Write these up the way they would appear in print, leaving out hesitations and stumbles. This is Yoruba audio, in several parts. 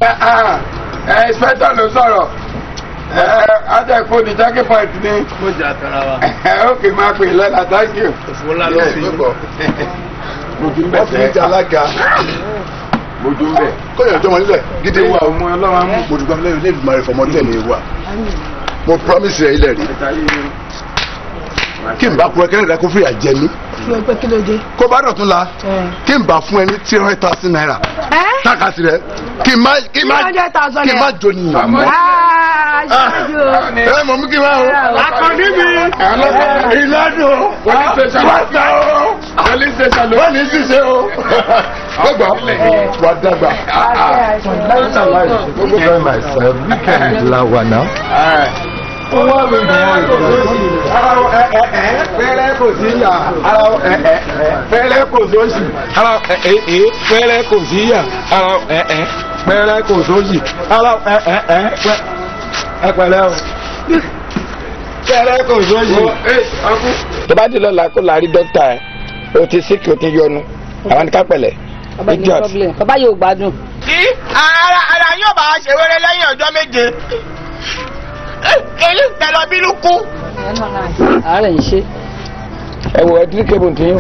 Ẹ inspector ló sọ̀rọ̀. Ẹ Adẹ́kun ní checking point ni. Mo jà tara wa. Ok, máa pè lọ́la, thank you. Òfò ńlá ló fi. Mo ti ń bẹ̀ Wọ́n fi mí jẹ alága. Mo dún bẹ̀. Kọ́yọ̀ jọmọ nílẹ̀ gidi Wà ọmọ ọlọ́wọ́ mú. Mo dùgbà lẹ́yìn ilé ìgbìmọ̀ rẹ̀ fọmọ tẹ̀lé wa. Mo promise rẹ̀ ilẹ̀ rí. Kí n bá kú ẹkẹ́rẹ́ rẹ kó fìyà jẹ mí. Kí ló pé, kí ló dé? Kó bá dọ̀tún la, kí n bá fún ẹ ní 300,000 naira. Tákàtì rẹ kí n má kí n má 300,000 kí n má jó ni. Ah, ṣáájú o. Ẹ mọ̀ mú kí n má o. Akọni mi. Ìlànà Police station. Wàtà o. Police station ló. Wọ́n ní ṣíṣe o. Gbọ́gbọ́ wà dàgbà. Enjoy myself. Weekend la wà now. Pẹ́rẹ́ kò sí yà, ara ẹ ẹ pẹ́rẹ́ kò sóṣì, ara ẹ ẹ pẹ́rẹ́ kò sí yà, ara ẹ ẹ pẹ́rẹ́ kò sóṣì, ara ẹ ẹ ẹ ẹ pẹ̀lẹ́ o, pẹ́rẹ́ kò sóṣì. Tó bá di lọ́la, kó la rí dókítà ẹ̀. O ti síkì, o ti yọnu, àwọn ní ká pẹ̀lẹ́. Bàbá ní Idiot. problem, bàbá yóò gbádùn. Tí ara yóò bá ṣe wéré lẹ́yìn ọjọ́ 7, èyí tẹ̀lọ bínú kú. Àárẹ̀ ń ṣe. Ẹ wo ẹdírí kébù tí yín.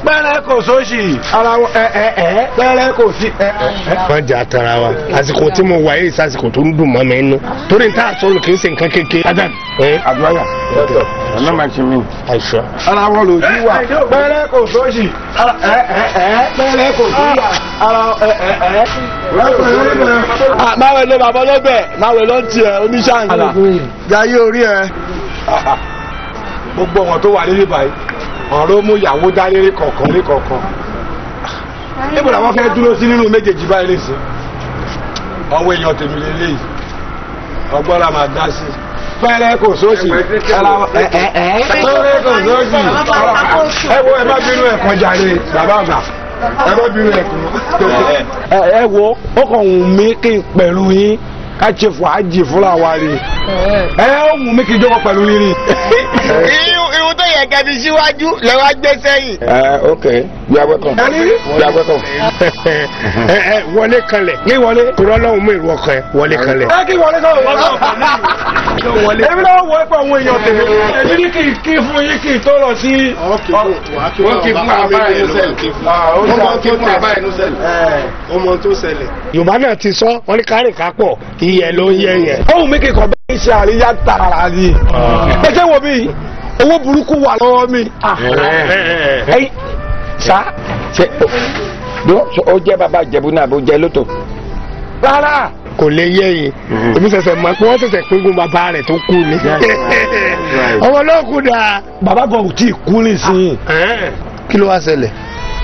Pẹ́rẹ́ kò sóṣì, ara ẹ ẹ ẹ pẹ́rẹ́ kò sí ẹ ẹ ẹ. Wọ́n jà tara wa. Àsìkò tí mo wà yìí, sásìkò tó ń dùn mọ́ mi nínú. Torí n ta sọ̀rọ̀ kì í ṣe nǹkan kékeré. Adam. Àdúrà ọ̀nà máa ṣe mí. Àìsàn. Ara wọn lòdì wà, pẹ́rẹ́ kò sóṣì, ara ẹ ẹ ẹ pẹ́rẹ́ kò sí yà, ara ẹ ẹ ẹ. Máa wẹ̀ ló bàbá ọlọ́bẹ̀, máa wẹ̀ ló ń tiẹ̀ oníṣàǹgà. Jayé orí ẹ. Gbogbo wọn tó wà nílé báyìí, ọ̀rọ̀ mú ìyàwó dání ní kọ̀ọ̀kan ní kọ̀ọ̀kan. Níbo làwọn fẹ́ dúró sí nínú méjèèjì báyìí nìsín? Ọwọ́ èèyàn tèmi lélẹ́yìí, ọgbọ́n la máa dá sí. Pẹ́rẹ́ kò sóṣì, ara ẹ ẹ ẹ pẹ́rẹ́ kò sóṣì. Ẹ wo, ẹ má bínú ẹ̀kan jàre, bàbá àgbà, ẹ má bínú ẹ̀kan. Ẹ wo, ó kàn wù mí kí n pẹ̀lú yín ká ṣe fàájì fúnra wa ni. Ẹ ó wù mí kí n jókòó pẹ̀lú yín ni. Ihun tó yẹ kẹbi síwájú lẹ wá gbé sẹ́yìn. Ẹ ok, you are welcome. You are welcome. Ẹ ẹ wọlé kanlẹ̀. Kí wọlé. Kúrọ́ lọ́hùn mú èrò ọkàn ẹ wọlé kanlẹ̀. Ẹ kí wọlé sọ̀rọ̀ wọ́n sọ̀rọ̀. Èmi náà wọ pé àwọn èèyàn tèmi. Èmi ní kí n kí fún yín kí n tó lọ sí. Wọ́n kí fún àbá ẹnu sẹ́lẹ̀. Wọ́n kí fún àbá ẹnu sẹ́lẹ̀. Ọmọ tó ṣẹlẹ̀. Yorùbá náà ti sọ, wọ́n ní kárìn kápọ̀, iyẹ̀ ló ń yẹ yẹn. Ohun mi kì í kọ̀ bẹ́ẹ̀ ṣe àríyá tààrà ni. Ẹ jẹ́ wo mi, owó burúkú wà lọ́wọ́ mi. Ẹyin sa ṣe ó jẹ́ bàbá Ìjẹ̀bú náà àbí ó jẹ́ lóto? Rárá. Kò lè yé yìí, èmi ṣẹ̀ṣẹ̀ mọ̀ pé wọ́n ṣẹ̀ṣẹ̀ píngun bàbá rẹ̀ tó kú ni. Ọmọ náà kú dáa. Bàbá gan ò tí ì kú nísìnyí. Kí ló wá ṣẹlẹ̀?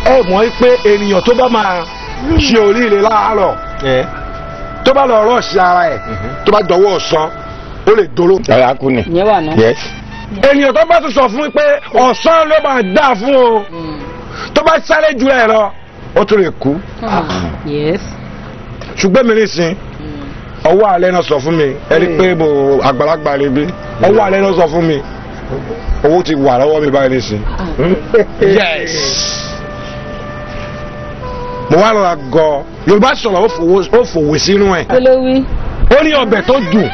Ẹ mọ̀ pé ènìyàn tó bá máa ṣe oríire láàárọ̀, tó bá lọ rọ́ọ̀ṣì ara ẹ̀, tó bá dọwọ́ ọ̀sán, ó lè dolo. Ọ̀rọ̀ akú ni. Ìyẹn wà náà. Yes. Ènìyàn tó bá tún sọ fún pé ọ̀sán ló máa dáa fún o, tó bá sáré ju ẹ lọ, ó tún lè kú. Yes. Ṣùgbọ́n mi nísìn, ọwọ́ alẹ́ náà sọ fún mi, ẹ rí pé mo àgbàlagbà rẹ bí, ọwọ́ alẹ́ náà sọ fún mi, owó ti wà lọ́wọ́ mi báyìí nísìn. Yes, mo wá lọ́ra gọ. Yorùbá sọ̀rọ̀, ó fòwe sínú ẹ̀. Kí ló wí? Ó ní ọbẹ̀ tó dùn,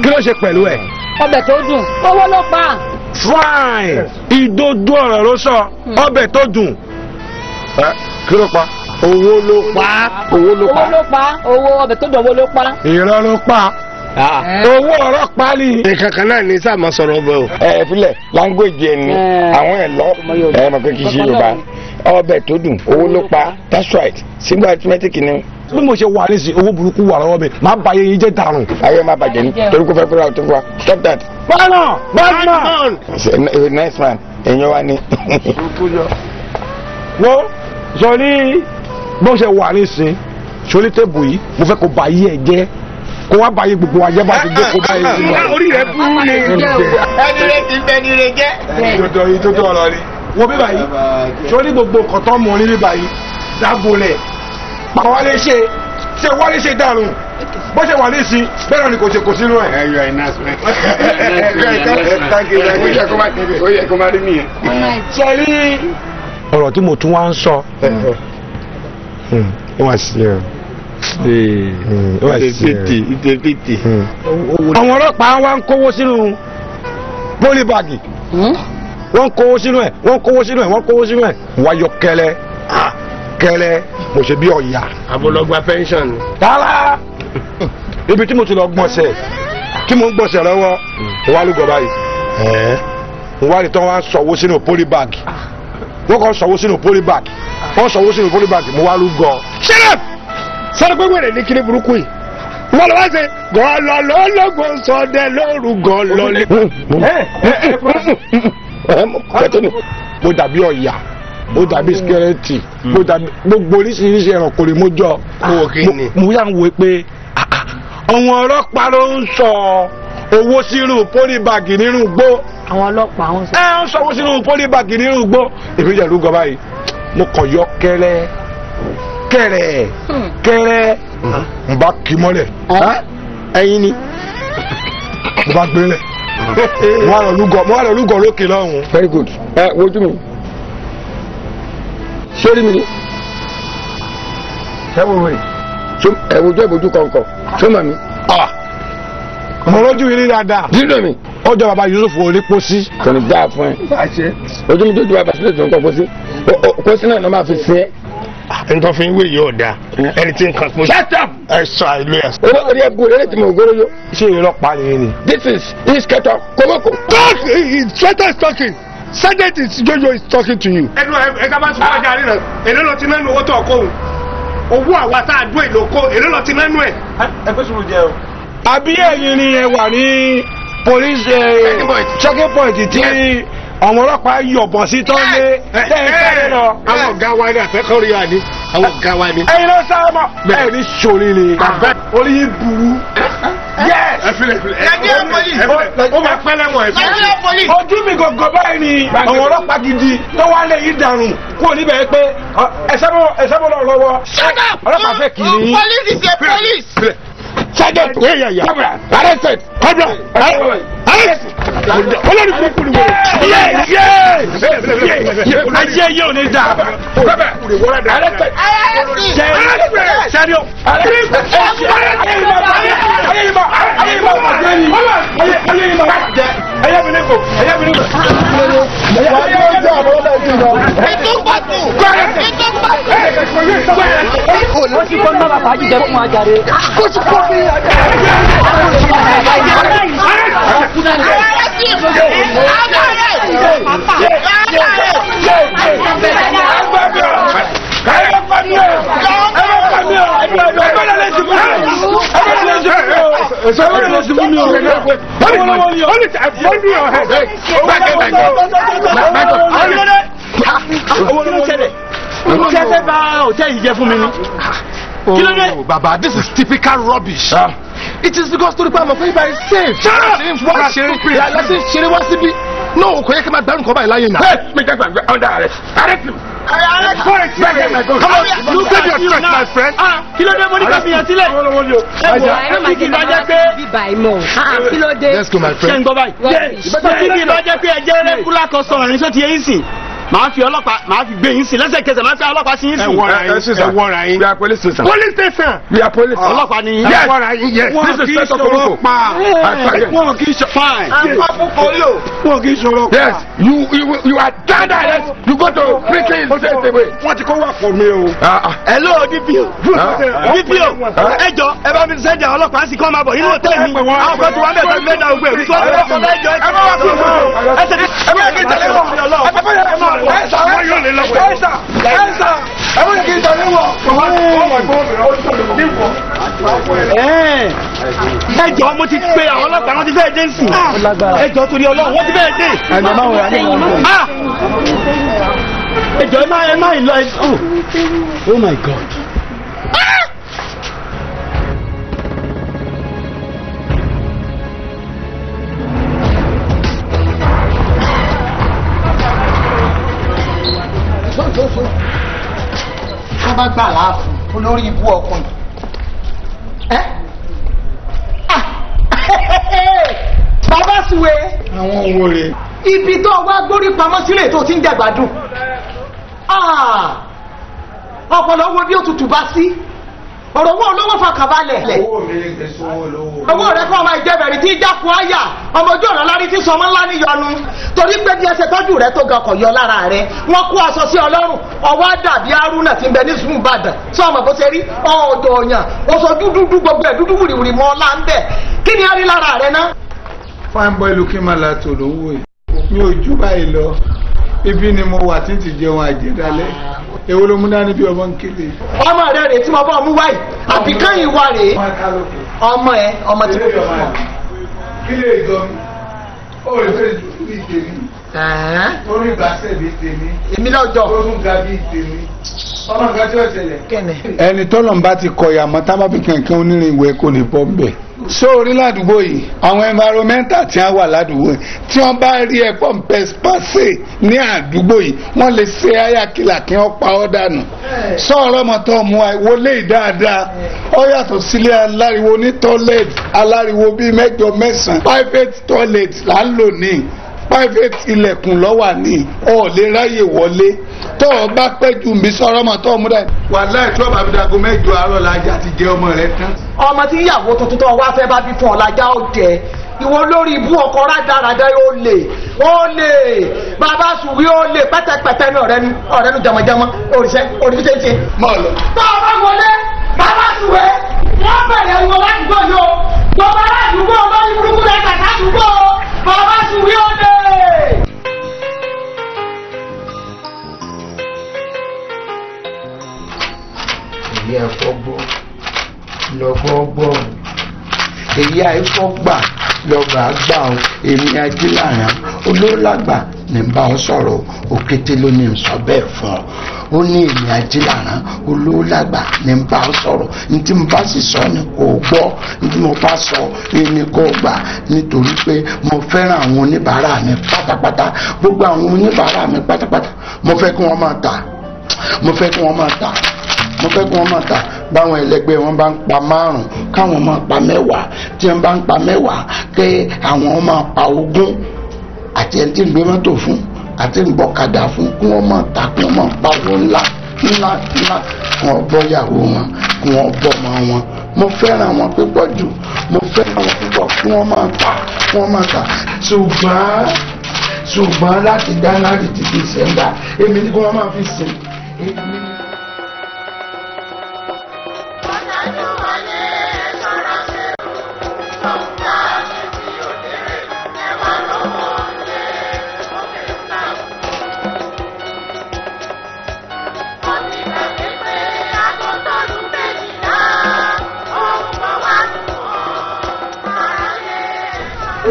kí ló ṣe pẹ̀lú ẹ̀? Ọbẹ̀ tó dùn, owó ló pa. Fine, ìdodo ọ̀rọ̀ ló sọ. Ọbẹ̀ tó dùn, kí ló pa? Owó ló pa. Owó ló pa. Owó ló pa, owó ọbẹ̀ tó dùn, owó ló pa. Irọ́ ló pa, owó ọ̀rọ̀ pa ni. Nǹkan kan náà ní sáà máa sọ̀rọ̀ ọbẹ̀ o. Ẹ filẹ̀, language ẹ ni àwọn ẹ lọ, ẹ mọ̀ pé kì í ṣe Yorùbá. Ọbẹ̀ tó dùn, owó ló pa, that's right, simple arithmetic ni. Bí mo ṣe wà nísìnyí, owó burúkú wà lọ́wọ́ mi, máa ba ayé yín jẹ́ dànù. Ayé má bàjẹ́ ni torí kò fẹ́ fúnra tó fún wa, stop that. Bọ́lá bọ́lá. A nice man, èèyàn wa ni. Wo sọrí, bó ṣe wà nísìnyí, sórí tébù yìí, mo fẹ́ kó ba ayé ẹ jẹ́, kó wá ba ayé gbogbo wa jẹ́, bá ti dé kó bá ayé sí wa. Orí rẹ̀ burú ni. Ẹni rẹ ti bẹ ni rẹ jẹ́. Ìdodo ìdodo ọ̀rọ̀ ni. Wo bí báyìí, sórí gbogbo nǹkan tó mọ̀ ní bí báyìí, dábòlẹ̀ pàwọ́ lè ṣe ṣe wọ́n lè ṣe dànù, bó ṣe wà nísìn bẹ́ẹ̀ ni kò ṣe kò sínú ẹ̀. You are a nice man. Ó yẹ kó má rí nìyẹn. Sẹ́rí ọ̀rọ̀ tí mo tún wá ń sọ, ó wá sí ẹ. Ìtẹ̀pìtì. Àwọn ọlọ́pàá wa ń kówó sínú pólíbàgì. Wọ́n kówó sínú ẹ̀, wọ́n kówó sínú ẹ̀, wọ́n kówó sínú ẹ̀. Wáyọ kẹlẹ́ kẹlẹ́, mo ṣe bí ọ̀yà. Àbọ̀lọ́gba pension. Rárá, ibi tí mo ti lọ gbọ̀nsẹ̀, tí mo ń gbọ̀nsẹ̀ lọ́wọ́, mo wá lúgọ báyìí. Mo wá rí tán wá ń sọ̀wọ́ sínú pólíbàgì. Wọ́n kàn sọ̀wọ́ sínú pólíbàgì. Wọ́n sọ̀wọ́ sínú pólíbàgì, mo wá lúgọ. Shut up! Sọ́dọ̀ pé wèrè ní kíní burúkú yìí. Wọ́n lọ wá ṣe gọ́lọ́lọ́lọ́gbọ̀n sọdẹ lóru gọ́lọ́lẹ́. Mo dàbí ọ̀yà, mo dàbí skẹ́rẹ́tì, mo dàbí gbogbo oríṣiríṣi ẹranko ni mo jọ. Mo yà ń wo pé àwọn ọlọ́pàá ló ń sọ owó sínú pólíbàgì nínú igbó. Àwọn ọlọ́pàá wọn sọ. Ẹ ń sọ owó sínú pólíbàgì nínú igbó. Èmi jẹ́ lúgọ báyìí, mo kàn yọ kẹ́rẹ́ kẹ́rẹ́ kẹ́rẹ́, n bá kí mọ́lẹ̀. Ẹyin ni mo bá gbélé, mo wà lọ lúgọ lókè lọ́hùn. Very good. Ẹ wojú mi, sórí mi ni sẹ́wọ̀n wẹ̀rẹ̀ ẹ wojú ẹ bojú kọ̀ọ̀kan tó mọ̀ mi. Mo lójú yìí dáadáa. Dídùn mi. Ó jọ bàbá Yusuf onípòsí. Kò ní dáa fún ẹ. Ojú mi tó ju bàbá sílẹ̀ tó ń kọ́ pósí. Pósí náà ló máa fi sin ẹ́. Nǹkan fi ń wé yóò da ẹni tí nǹkan pósí. Shut up! Ẹ sọ àìlú ẹ. Owó orí ẹ bu eré tí mo gbóró yó. Ṣé irọ́ pa ni ni? This is Inspector Komoko. Talk! Inspector is talking. Sergeant is Jojo is talking to you. Ẹnu ẹ ká bá sọ wájà rí rẹ, èlé lọ ti nánú owó tó ọkọ òun. Owó àwa tá a dún èlò kó, èlé lọ ti nánú ẹ. Ẹ pé sùúrù jẹ o. Àbí ẹ̀yin ni ẹ wà ní police checking point tí àwọn ọlọ́pàá yọ̀bọ̀n sí tó lé tẹ́ ẹ sáré lọ. Àwọn ọ̀gá wa ni àfẹ́kọ̀rí wa ni, àwọn ọ̀gá wa ni. Ẹ̀yin ló sáré mọ́. Ẹ ní sori ni. Orí yìí burú. Yes. Ẹ filẹ̀ filẹ̀. Nigeria police. Ó máa pẹ́ lẹ́wọ̀n ẹ filẹ̀. Nigeria police. Ojú mi gọ̀gọ̀ báyìí ni àwọn ọlọ́pàá gidi tó wá lé yìí dànù kúrò níbẹ̀ pé ẹsẹ̀ bọ́ lọ́wọ́. Shut up! Ọlọ́pàá fẹ́ kì í. Police is a police. Sergeant. Yeah. Cobra. Arrested. Cobra. Arrested. Olórí burúkú ni wọ́n. Ayé yóò ní dáa. Arrested. Sẹ́rí o. Ó ti kọ́ ní bàbá fàájì jẹ fún wa jàre. Kó ti kọ́ mi. Ṣé ẹ fẹ́ bà hòtẹ́ẹ̀lì jẹ́ fún mi ni? Kí ló dé? Baba, this is typical rubbish. It is because torí pé àmọ̀ pé ibà is safe. Wá ṣeré láti ṣeré wá síbí. No, kò yẹ kí n máa gbárùn kọ́ báyìí láyé náà. Hey, mi jẹ́ gbàgbé under arrest. Arrest him. Come on, you get your threat, my friend. Kí ló dé mo ní ká fi hàn sílẹ̀? Ẹ wò ẹ bí kì í bá jẹ́ pé. Kí ló dé? Let's go, my Ṣé friend. ń gbọ́ báyìí? Bí kì í bá jẹ́ pé ẹ jẹ́ rẹ́kúlá kan sọ̀rọ̀ ní sọ́tì yẹn sìn, màá fi ọlọ́pàá màá fi gbé yín sìn lẹ́sẹ̀kẹsẹ̀, màá fi ọlọ́pàá sí yín Ẹ sìn. wọra yín, ẹ wọra yín. We are police station. Police station. We are police. Ọlọ́pàá ni yín. Ẹ wọra yín, yes. This is Inspector Komoko. Wọn kì í sọ. Fine. Wọn kì í sọ̀rọ̀ pa. Yes, you are under arrest. You go to prison straight away. Wọ́n ti kó wà pọ̀ mi o. Hello DPO. DPO ẹ jọ ẹ bá mi sẹ́jà ọlọ́pàá sì kọ́ máa bọ̀ nínú hòtẹ́ẹ̀lì mi. Àwọn kan ti wá bẹ̀ tó fi mẹ́ta ogun ẹ̀rú tí wọ́n fẹ́ fẹ́ jọ ẹ ẹ tẹ̀lé ẹ bá kí n tẹ̀lé wọ̀ ẹ bá yẹ ẹ sà ẹ sà ẹ sà ẹ bá yẹ kí n tẹ̀lé wọ̀. Ẹ jọ mo ti pe àwọn ọlọ́pàá, wọ́n ti fẹ́ dé nsìn. Ẹ jọ torí Ọlọ́run, wọ́n ti fẹ́ dé. Ah! Ẹ jọ ẹ má lọ ẹ oh oh my God. Wọ́n bá gbà láàfin olórí ibú ọkùnrin. Ẹ́ bàbá Suwe. Àwọn owó rẹ̀. Ibi tó wá gbórí pamọ́ sílẹ̀ tó ti ń dẹ̀gbádùn. Ọ̀pọ̀lọpọ̀ wo bí òtútù bá sí. Ọ̀rọ̀ owó olówó fọkànbalẹ̀. Owó mi lè gbé sówó lówó. Owó rẹ kọ́ ọmọ ìjẹbẹ̀rẹ̀ tí jákun áyà ọmọ ojú ọ̀nà lárí tí sọmọ ńlá níyọnu. Torí pé bí ẹsẹ̀ tọ́jú rẹ tó gan kọ̀ yọ lára rẹ. Wọ́n kó aṣọ sí ọlọ́run. Ọwọ́ dàbí Arúnà tí ń bẹ ní sùn Ìbàdàn. Sọ ọmọ bó ṣe rí ọ̀dọ̀ ọ̀yàn. Oṣù dúdú gbogbo ẹ̀ dúdú wùrìwùrì mọ́ ọlá ń bẹ̀. Kí ni a rí lára rẹ ná? Fine boy looking man láti olówó yìí. Mi ò jú báyìí lọ. Ibi ni mo wà tí ń ti jẹun àjẹdálẹ́. Èwo ló mú dání bí ọmọ ń kéde. Ọmọ rẹ rèé tí mo bá ọmú wáyìí àbí kẹ́yìn wa rèé. Ọmọ ẹ ọmọ tí mo fi fún ọ. Kí lè jọ mi? Ó lè fẹ́ ju bí tèmi. Torí ìgbàsẹ̀ bí tèmi. Èmi lọ́jọ́. Tó tún ga bí tèmi. Ọmọ nǹkan tí ó ṣẹlẹ̀. Kẹ́nẹ̀. Ẹni tọ́lọ̀ ń bá ti kọ̀yà mọ́ tá bá fi kankan onírin ìwé kò ní bọ́ ń bẹ̀. Sórí ládùúgbò yìí àwọn environmental tí wọ́n wà ládùúgbò yìí tí wọ́n bá rí ẹ̀pọ̀ pẹ̀sìpàṣẹ ní àdúgbò yìí wọ́n lè ṣe ayákìlà kí wọ́n pa ọ́ dànù. Sọ̀rọ̀ ọmọ tó mú wa wọlé dáadáa ó yàtọ̀ sílé aláriwo ní toilet aláriwo bíi mẹ́jọ mẹ́sàn-án private toilet là ń lò ní private ilẹ̀kùn lọ́wà ní ọ̀ lè ráyè wọlé tó o bá pẹ́ ju mi sọ̀rọ̀ ọmọ tó o mú dání. Wàláhì tó o bá fi dago mẹ́jọ àárọ̀ lajà ti jẹ ọmọ rẹ tán. Ọmọ tí ìyàwó tuntun tó wá fẹ́ bá bí fún ọ lajá ó jẹ. Ìwọ lórí ibú ọkọ rádaràdà ó lè ó lè bàbá sùwí ó lè pẹ́tẹ́pẹ́tẹ́ ní ọ̀rẹ́nu ọ̀rẹ́nu jẹmọjẹmọ òrìṣẹ́ òrìṣẹ́ ṣe. Mọ̀ lọ. Tó o bá wọlé bàbá sùwé wọ́n bẹ̀rẹ̀ ìwọ ládùúgbò yìí o gbogbo aládùúgbò lórí burúkú rẹ̀ kàkà àdúgbò bàbá sùwí ó lè. Èyí ẹ̀fọ́ gbọ́ lọ́gbọ́ gbọ́ èyí àìfọ́ gbà lọ́gbà gbà ó èmi ajílàrán olólàgbà ní bá ọ sọ̀rọ̀ òkété ló ní sọ bẹ́ẹ̀ fún ọ ó ní èmi ajílàrán olólàgbà ní bá ọ sọ̀rọ̀ ní tí mo bá sì sọ ni kò gbọ́ ní tí mo bá sọ ni kò gbà nítorí pé mo fẹ́ràn àwọn oníbàárà mi pátápátá gbogbo àwọn oníbàárà mi pátápátá mo fẹ́ kí wọ́n máa tà mo fẹ́ kí wọ́n máa tà mo fẹ́ kí wọ́n máa tà báwọn ẹlẹgbẹ́ wọn bá ń pa 5 káwọn máa pa 10 tí wọ́n bá ń pa 10 kí àwọn máa pa 20 àti ẹni tí ń gbé mọ́tò fún àti ń gbọ́kadà fún kí wọ́n máa tà kí wọ́n máa pa owó ńlá ńlá ńlá kí wọ́n bọ́ ìyàwó wọn kí wọ́n bọ́ ọmọ wọn mo fẹ́ràn wọn púpọ̀ jù mo fẹ́ràn wọn púpọ̀ kí wọ́n máa tà kí wọ́n máa tà ṣùgbọ́n láti January ti December èmi ni kí wọ́n máa fi sìn.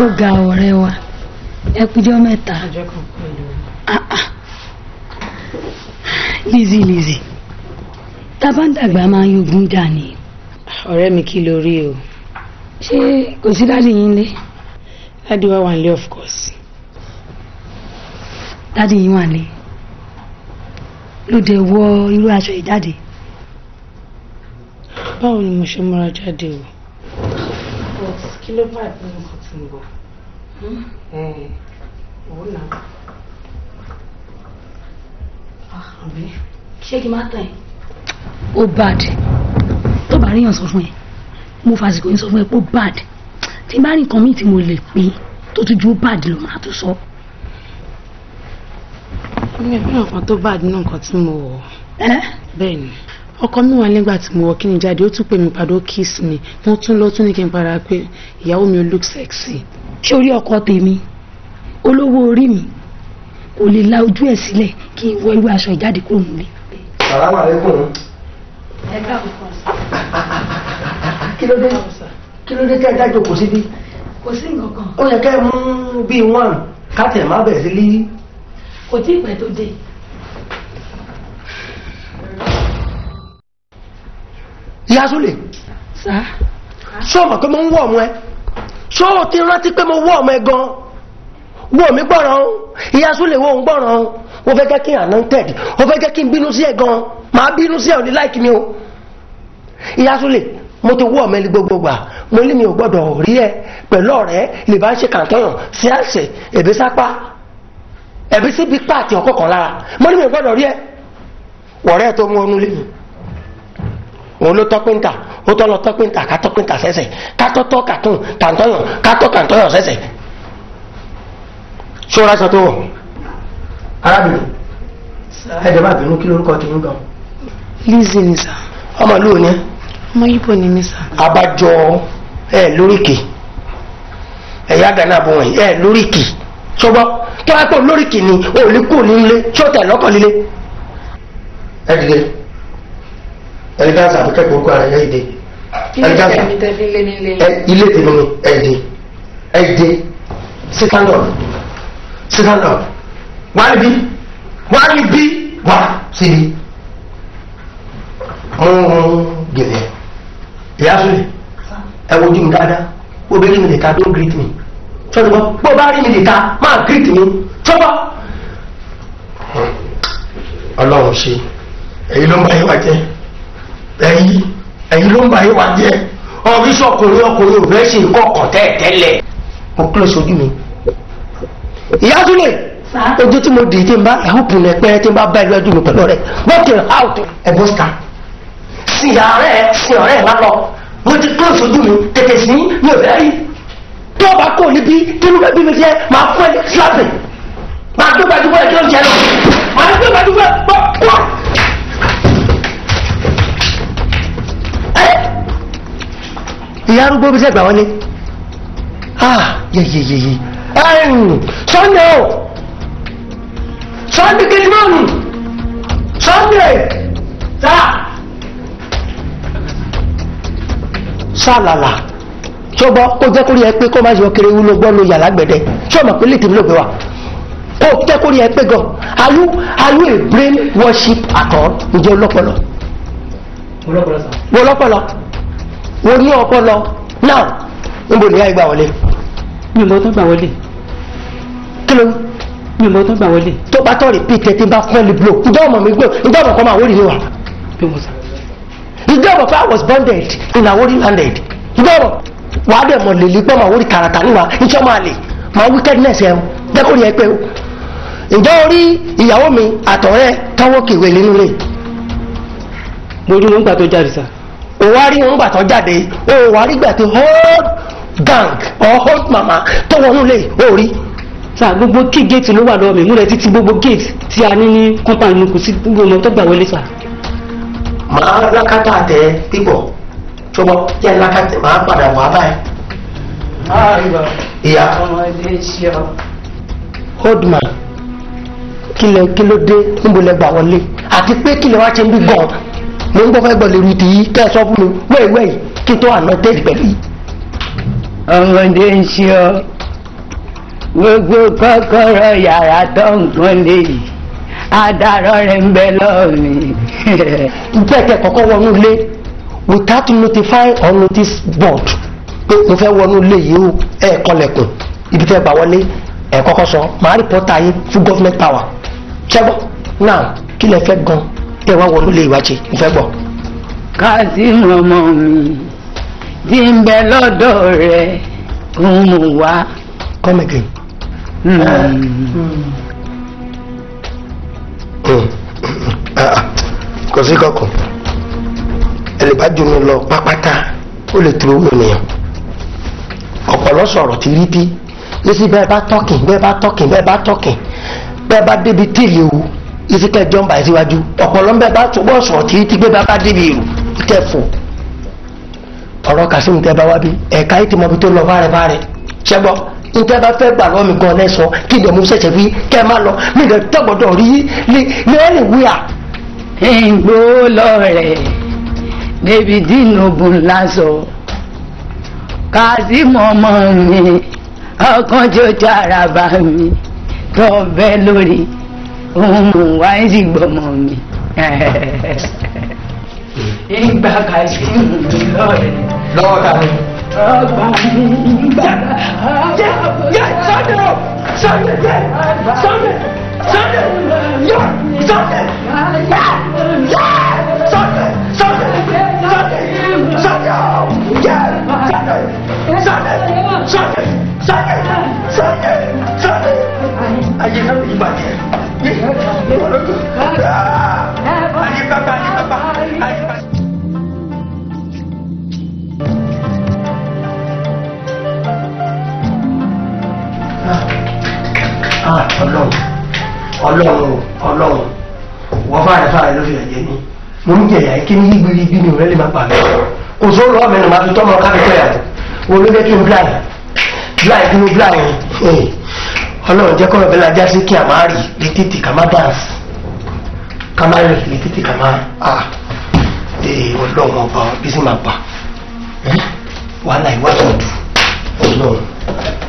Ó ga ọ̀rẹ́ wa ẹ kújọ́ mẹ́ta. Lizzy Lizzy tá a bá ń dàgbà máa ń yogun dà ní. Ọ̀rẹ́ mi kí ló rí o. Ṣé kò sí dáàdì yín lé? Dáàdì wa wà nílé of course. Dáàdì yín wà nílé ló dé wọ irú aṣọ ìjáde. Báwo ni mo ṣe múra jáde o? Kí ló bá àdúgbò nǹkan tí ń bọ̀? Òun náà. Ṣé kí n má tàn ẹ́? Ó bad tó bá ríyàn sọ fún ẹ mo fàsìkò yín sọ fún ẹ pé ó bad tí n bá rí nǹkan míì tí mo lè pín tó tún ju ó bad lọ máa tún sọ. Mi ò rí nǹkan tó bad nínú nǹkan tí mo wọ̀. Bẹ́ẹ̀ ni ọkọ mi wà nígbà tí mo wọ kí ni jáde ó tún pè mí padà ó kiss mi mo tún lọ tún ní kí n padà pé ìyàwó mi ò look sexy. Ṣé orí ọkọ tèmi olówó orí mi kò lè la ojú ẹ̀ sílẹ̀ kí n wọ irú aṣọ ìjáde kúrò nílé. Salaam alaikum. Ẹ káàbọ̀ kan sí. Kí ló dé kí ló dé tẹ́ ẹ dájọ́ kò síbí? Kò sí nǹkan kan. Ó yẹ kẹ́ ẹ mú bíi one ká tẹ̀ má bẹ̀rẹ̀ sí lí. Kò tí ì pẹ́ tó dé. Ìyá Súlè. Sá. Ṣé o mọ̀ pé mo ń wọ̀ ọmọ ẹ? Ṣé o ti rántí pé mo wọ̀ ọmọ ẹ gan-an? Wo mi gbọ́ràn o, Ìyá Súlè wo ń gbọ́ràn o, o fẹ́ jẹ́ kí n anointed, o fẹ́ jẹ́ kí n bínú sí ẹ gan-an, màá bínú sí ẹ ò ní láìkí mi o. Ìyá Súlè, mo ti wọ̀ ọmọ ẹ gbogbo gbà, mo ní mi ò gbọ́dọ̀ rí ẹ pẹ̀lú ọ̀rẹ́ lè bá ń ṣe kàńtọ́yàn sí àṣẹ ẹ̀bí sápá ẹ̀bí síbi pààtì ọkọ̀ kan lára, mo ní mi ò gbọ́dọ̀ rí ẹ. Wọ̀rẹ́ tó mú ọnú lé mi. Òun ló tọ́píntà, ó tọ́ lọ tọ́píntà ká tọ́píntà sẹ́sẹ̀, ká tọ́tọ́ kàtún kàntọ́yàn, ká tọ́ kàntọ́yàn sẹ́sẹ̀. Ṣé o ráṣọ tó wọ̀? Arábìnrin, ẹ̀jẹ̀ má bínú, kí lórúkọ tèmi gan? Lizzy ni sà. Ọmọ ìlú òní. Ọmọ Yíbò ni mí sà. Abájọ ẹ lóríkì, ẹ̀yà Gánà bọ̀ wọ̀nyí ẹ lóríkì, ṣọgbọ́ tó wá pọ̀ lóríkì ni ò lè kú nílé, tí ó tẹ̀ lọ́kọ̀ líle. Ẹ dìde, ẹni dáńsà àbí kẹ́kọ̀ọ́ orúkọ ara ẹ dìde. Ẹni dáńsà ilé tèmi ni ẹ dìde, ẹ dìde, sit stand up, sit stand up, wá níbí, wá níbí, wá síbi. Mú gèlè ìyá sùlẹ̀, ẹ wojú mi dáadáa, bó bá rí mi nìka don't greet me, sọ́dọ̀ bó bá rí mi nìka máa greet mi, sọ́dọ̀. Ọlọ́run ṣe, ẹ̀yin ló ń bá yín wá jẹ́, ẹ̀yin ló ń bá yín wá jẹ́, ọ̀rísọ̀ ọkùnrin ọkùnrin ò fẹ́ ṣe nǹkan ọkàn tẹ́ẹ̀tẹ́lẹ̀. Mo close ojú mi. Ìyá sùlẹ̀, ojú tí mo dì í tí n bá open ẹ pẹ́ tí n bá bá ìlú ẹjú mi pẹ̀lú rẹ̀, what the out ẹ bọ́ síta. Sin ọ̀rẹ́ sin ọ̀rẹ́ má lọ, mo ti close ojú mi, tètè sí mi ò fẹ́ rí. Tó o bá kó níbí, tínú bẹ́ẹ̀ bí mi jẹ́, máa fún ẹ ní slapping. Máa gbé gbajúmọ̀ ẹ kí ló ń jẹ lọ. Máa gbé gbajúmọ̀ ẹ bọ́ kọ́. Ìyá arúgbó bí sẹ́gbà wọlé. Ah yeyeyeye. Sunday o! Sunday kejìmọ́nù! Sunday! Sáà! Sálàlà tó gbọ́ kó jẹ́ kórí ẹ pé kó má yọ kiri wúlò gbọ́ ló yàrá gbẹ̀dẹ̀ tí o mọ̀ pé lè tèmi ló gbé wa kó jẹ́ kórí ẹ pé gan. Are you a brain worship at all? Ǹjẹ́ olọ́pọlọ? Wo lọ́pọlọ, wo ní ọpọlọ náà, níbo ni ìyá ìgbà wọlé? Mi ò mọ tó gbà wọlé. Kí ló? Mi ò mọ tó gbà wọlé. Tó bá tọ́ repeat ẹ tí n bá fún ẹ lè blow, ǹjẹ́ ọmọ mi gbé, ǹjẹ́ ọmọ kan máa wórì ní wa? Bí mo sà. Ǹjẹ́ ọmọ pé I was bonded in Awori landed? Ǹjẹ́ ọmọ wà á dẹ̀ mọ̀ lèlí pé ọmọ Àwórì tààràtà níwà iṣẹ́ ọmọ àlè máa wickedness ẹ̀ jẹ́ kó rí ẹ pé o. Ǹjẹ́ o rí ìyàwó mi àtọ̀rẹ́ tọ́wọ́ kèwé nínú ilé? Mo rí wọn gbà tó jáde sà. O wá rí wọn gbà tó jáde, o wá rí gbà tó hold gang or hold mama tó wọnú ilé, o rí. Sà, gbogbo key gate ló wà lọ́wọ́ mi, mo rẹ̀ títí gbogbo gate tí a ní ní compound mi kò sí gbogbo ọmọ tó gbà wọlé sà. Màá lákàtà tẹ pípọ̀ ṣọgbọ́n jẹ́ lákàtà màá padà wà báyìí. Ìyá old man, kí ló dé, níbo lẹ gbà wọlé àti pé kí lẹ wá ṣe ń bí gan? Mo ń gbọ́ fẹ́ gbọ́ lórí ti yí kẹ́ ẹ sọ fún mi wẹ́ẹ̀wẹ́ẹ̀ kí n tó àná tẹ́lẹ̀ pẹ̀lú yìí. Ọmọdé ń ṣe ọ, gbogbo kọ́kọ́rọ́ yàrá tó nǹkan lè yìí adarọ rẹ ń bẹ lọ́wọ́ mi. Bẹ́ẹ̀ tẹ kọ́kọ́ wọnú ilé without notify or notice board pé mo fẹ́ wọnú ilé yìí o, ẹ kọlẹ̀kùn ibi tẹ́ gbà wọlé, ẹ kọ́kọ́ sọ màá rìpọ́tà yín fún government power. Ṣẹ́gbọ́n náà kí lẹ fẹ́ gan tẹ́ wá wọnú ilé ìwáṣẹ, mo fẹ́ gbọ́. Kazeem ọmọ mi tí ń bẹ lọ́dọ̀ rẹ̀ ń mú wá. Come again. Kò sí kankan ẹ lè bá junu lọ pápátá, ó lè turu owó ènìyàn ọ̀pọ̀lọ́ sọ̀rọ̀ tí rí bí yíṣí bẹ́ẹ̀ bá tọ́kìn bẹ́ẹ̀ bá tọ́kìn bẹ́ẹ̀ bá tọ́kìn bẹ́ẹ̀ bá débi tíìlì ewu yíṣí kẹ́ jọ́ǹbà síwájú ọ̀pọ̀lọ́ bẹ́ẹ̀ bá túbọ̀ sọ̀rọ̀ tí rí tí bẹ́ẹ̀ bá débi ìrù tẹ̀ fò. Ọ̀rọ̀ Kazeem tẹ́ bá wá bí ẹ̀ka yìí ti mọ ibi tó lọ fárẹ́fárẹ́ ṣẹ́gbọ́ ntẹ́ bá fẹ́ gbà lọ́wọ́ mi gan lẹ́sọ̀ kí ìdẹ̀mú ṣẹ̀ṣẹ̀ fi kẹ́ ẹ má lọ mi ìdẹ̀ tẹ́gbọ̀dọ̀ rí ní ẹ̀rìn wíyà. Ìgbó lọ́rẹ̀ débi dínú bùn lásọ Kazeem ọmọ mi ọkàn jọjọ àràbà mi tó bẹ́ lórí òun wá ń sì gbọmọ mi. Ìgbà Kazeem mi lọ́rẹ̀. Lọ́wọ́ ta ni. Ọgbà mi gbà. Yẹ yẹ Sunday o Sunday yẹ Sunday Sunday yẹ Sunday yẹ yẹ Sunday Sunday Sunday Sunday o yẹ Sunday Sunday Sunday Sunday Sunday Sunday ayé náà yìí bàjẹ́ yẹ wọ́n lọ́dún ayé bàbá ayé bàbá ayé bàbá. Ọlọ́run Ọlọ́run wọ́n fàrẹ̀ ló fi ẹ̀jẹ̀ mi. Mo ń jẹ̀yà kí ní yígbiri bí mi ò rẹ́ lè má pa mi. Kò sóòrò ọ̀mẹ́ nù máa fi tọ́mọ káfíńtẹ̀ yàtọ̀. Wo ló jẹ́ kí n blind blind kí n blind Ọlọ́run jẹ́ kọ́rọ̀ bẹ́lá já sí kí a máa rì létí ká má dance ká má rì létí ká má Ọlọ́run ọba bí sì máa pa wàhálà ìwádìí ọdún Ọlọ́run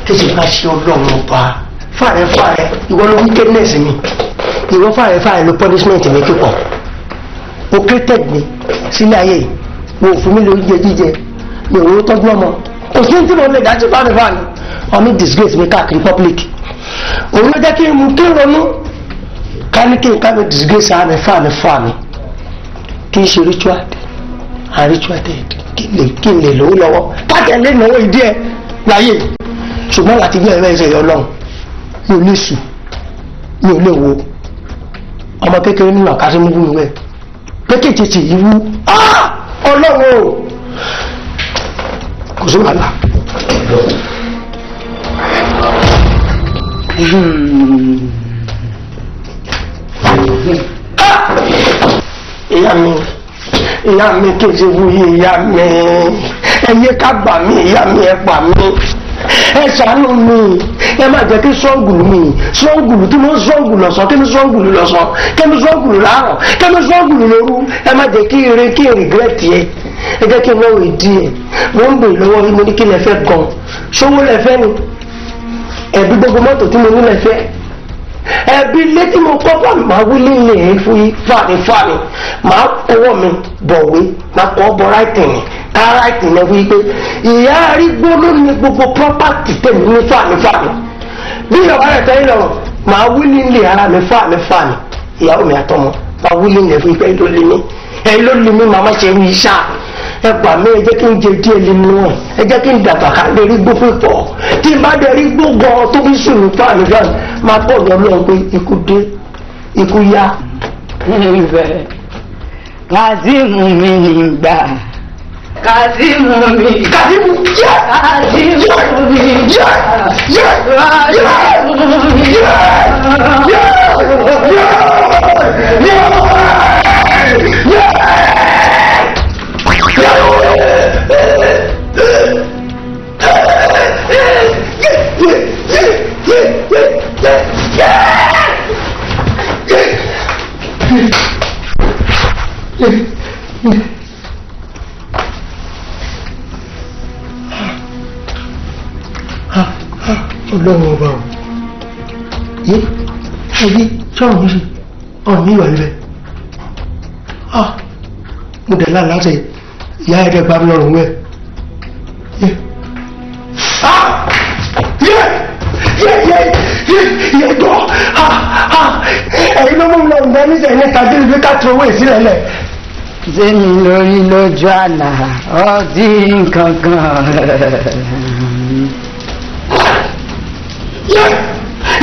tẹ̀sí bá ṣe Ọlọ́run ọba fàrẹ̀ ìwọ ló wickedness mi ìwọ fàrẹ̀ ló punishment mi kíkọ o created mi sílẹ̀ ayé wo fún mi lóúnjẹ jíjẹ mi ò tọ́jú ọmọ kò sí tí mo lè dájú fámi ọmọ disgrace mi káàkiri public òun ló jẹ́ kí n mú kí n ronú ká ní kí n ká mi disgrace àmì fámi kí n ṣe ritual and ritual dead kí n lè lówó lọ́wọ́ káàkiri lè náwó ìdí ẹ láyé ṣùgbọ́n láti gbé ẹ̀rọ ẹ̀ṣẹ̀ Ọlọ́run mi ò lè sùn mi ò lè wo ọmọ kékeré nínú àkásí mú wúwo ẹ kékèké ìwú Ọlọ́run o kò sí wàhálà. Ìyá mi kejì wúyí ìyá mi ẹyẹ ká gbà mí ìyá mi ẹ gbà mí ẹ ṣàánú mi ẹ má jẹ́ kí sọ́ọ̀gùlù mi sọ́ọ̀gùlù tí mo ń sọ́ọ̀gùlù lọ́sàn kí mi sọ́ọ̀gùlù lọ́sàn kí mi sọ́ọ̀gùlù láàárọ̀ kí mi sọ́ọ̀gùlù lóru ẹ má jẹ́ kí eré kí rìgírẹ́tì ẹ ẹ jẹ́ kí n lọ́wọ́ ìdí ẹ mo ń bè lọ́wọ́ mo ní kí lẹ fẹ́ gan ṣówó lẹ fẹ́ ni ẹ̀bí gbogbo mọ́tò tí mo ní lẹ fẹ́ ẹbí létí mo kọ́ bá màá wí lílé fún fáàmì màá kọwọ́ mi bọ̀wé màá kọ́ bọ ráìtì ni ká ráìtì ni wí pé ìyá arígbó ló ní gbogbo pọ́pátì tèmi ní fáàmì bí ìyàwó rẹ̀ tẹ́lẹ̀ lọ́rọ̀ màá wí lílé ara mi fáàmì ìyàwó mi àtọmọ màá wí lílé fún pé ló lé mi ẹ ló lé mi màá má ṣe rí iṣá ẹ gbà mí ẹ jẹ́ kí n jẹ díẹ̀ nínú ẹ ẹ jẹ́ kí n dàgbà ká lè rí gbó pípọ̀ tí n bá dẹ̀ rí gbó gan tó fi sùn ní fáàmì máa pọ̀ lọ lọ́wọ́ pé ikú dé ikú yá. Ìfẹ́ Kazeem mi nígbà Kazeem mi Kazeem yẹ Kazeem mi yẹ yẹ yẹ yẹ yẹ yẹ yẹ. Ọlọ́run ọba o yé ẹbí sọ̀rọ̀ mi sí ọ̀rọ̀ mi wà níbẹ̀ mo dẹ̀ láàlá ṣe ìyá ẹ̀rẹ́ gba mi lọ́rùn wẹ̀ yé yé yé yé yé yé jọ ẹ̀yin ló mú mi lọ́rùn bẹ́ẹ̀ níṣẹ́ ní tàbí ibi ká tó owó ìsílẹ̀ lẹ̀. Sẹ́mi lórí lójú àlà ọtí nǹkankan.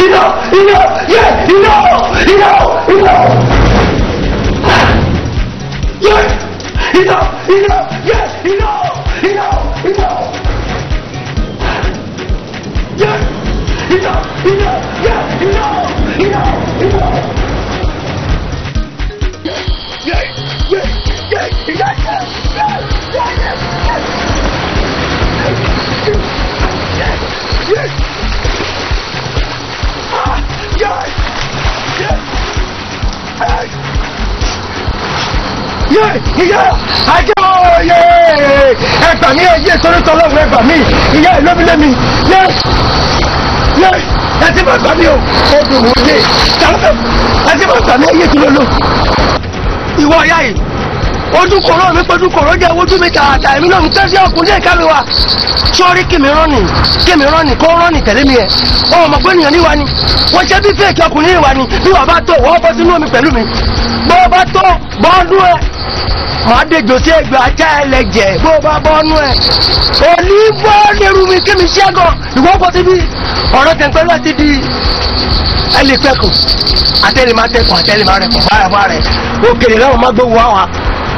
Iná iná yẹ iná iná iná yẹ iná iná yẹ iná iná iná yẹ iná iná yẹ iná iná iná yẹ yẹ yẹ yẹ yẹ yẹ yẹ yẹ yẹ. Yé ìyá ajé òye ẹgbà mí ẹyẹ torítọlọ́run ẹgbà mí ìyá ìlómìlẹ́mi yé yé ẹtí bá gbà mí o odò wòye tàlẹ́ ẹtí bá gbà mí ẹyẹ tó lọ́lọ́. Ìwọ ìyá yìí ojú kòró mi pẹ̀lú kòró jẹ́ ojú mi tààtà èmi náà ń tẹ́sí ọkùnrin ìka mi wá sọ́ọ́rí kèmí rọ́ọ̀nì kó rọ́ọ̀nì tẹ̀lé mi ẹ̀ ọmọ mọ̀ pé ènìyàn níwa ni wọ́n ṣe bí fèkì ọkùnrin ìwà ni bí wàá bá tó wọ́n bọ́ sínú omi pẹ̀lú mi bó bá tó bọ́ọ̀nú ẹ̀ màá dejò sí ẹgbẹ́ ajá ẹlẹ́jẹ̀ bó bá bọ́ọ̀nú ẹ̀ òní bọ́ọ̀nù eru mi kémi ṣẹ́gun ìwọ́n bọ́ síbí ọ̀rọ̀ tẹ̀pẹ́ láti di ẹlẹ́ pẹ́kùn àtẹ́lẹ̀ máa tẹkùn àtẹ́lẹ̀ máa rẹkùn fára rẹ̀ òkèlè láwọn máa gbé wá wa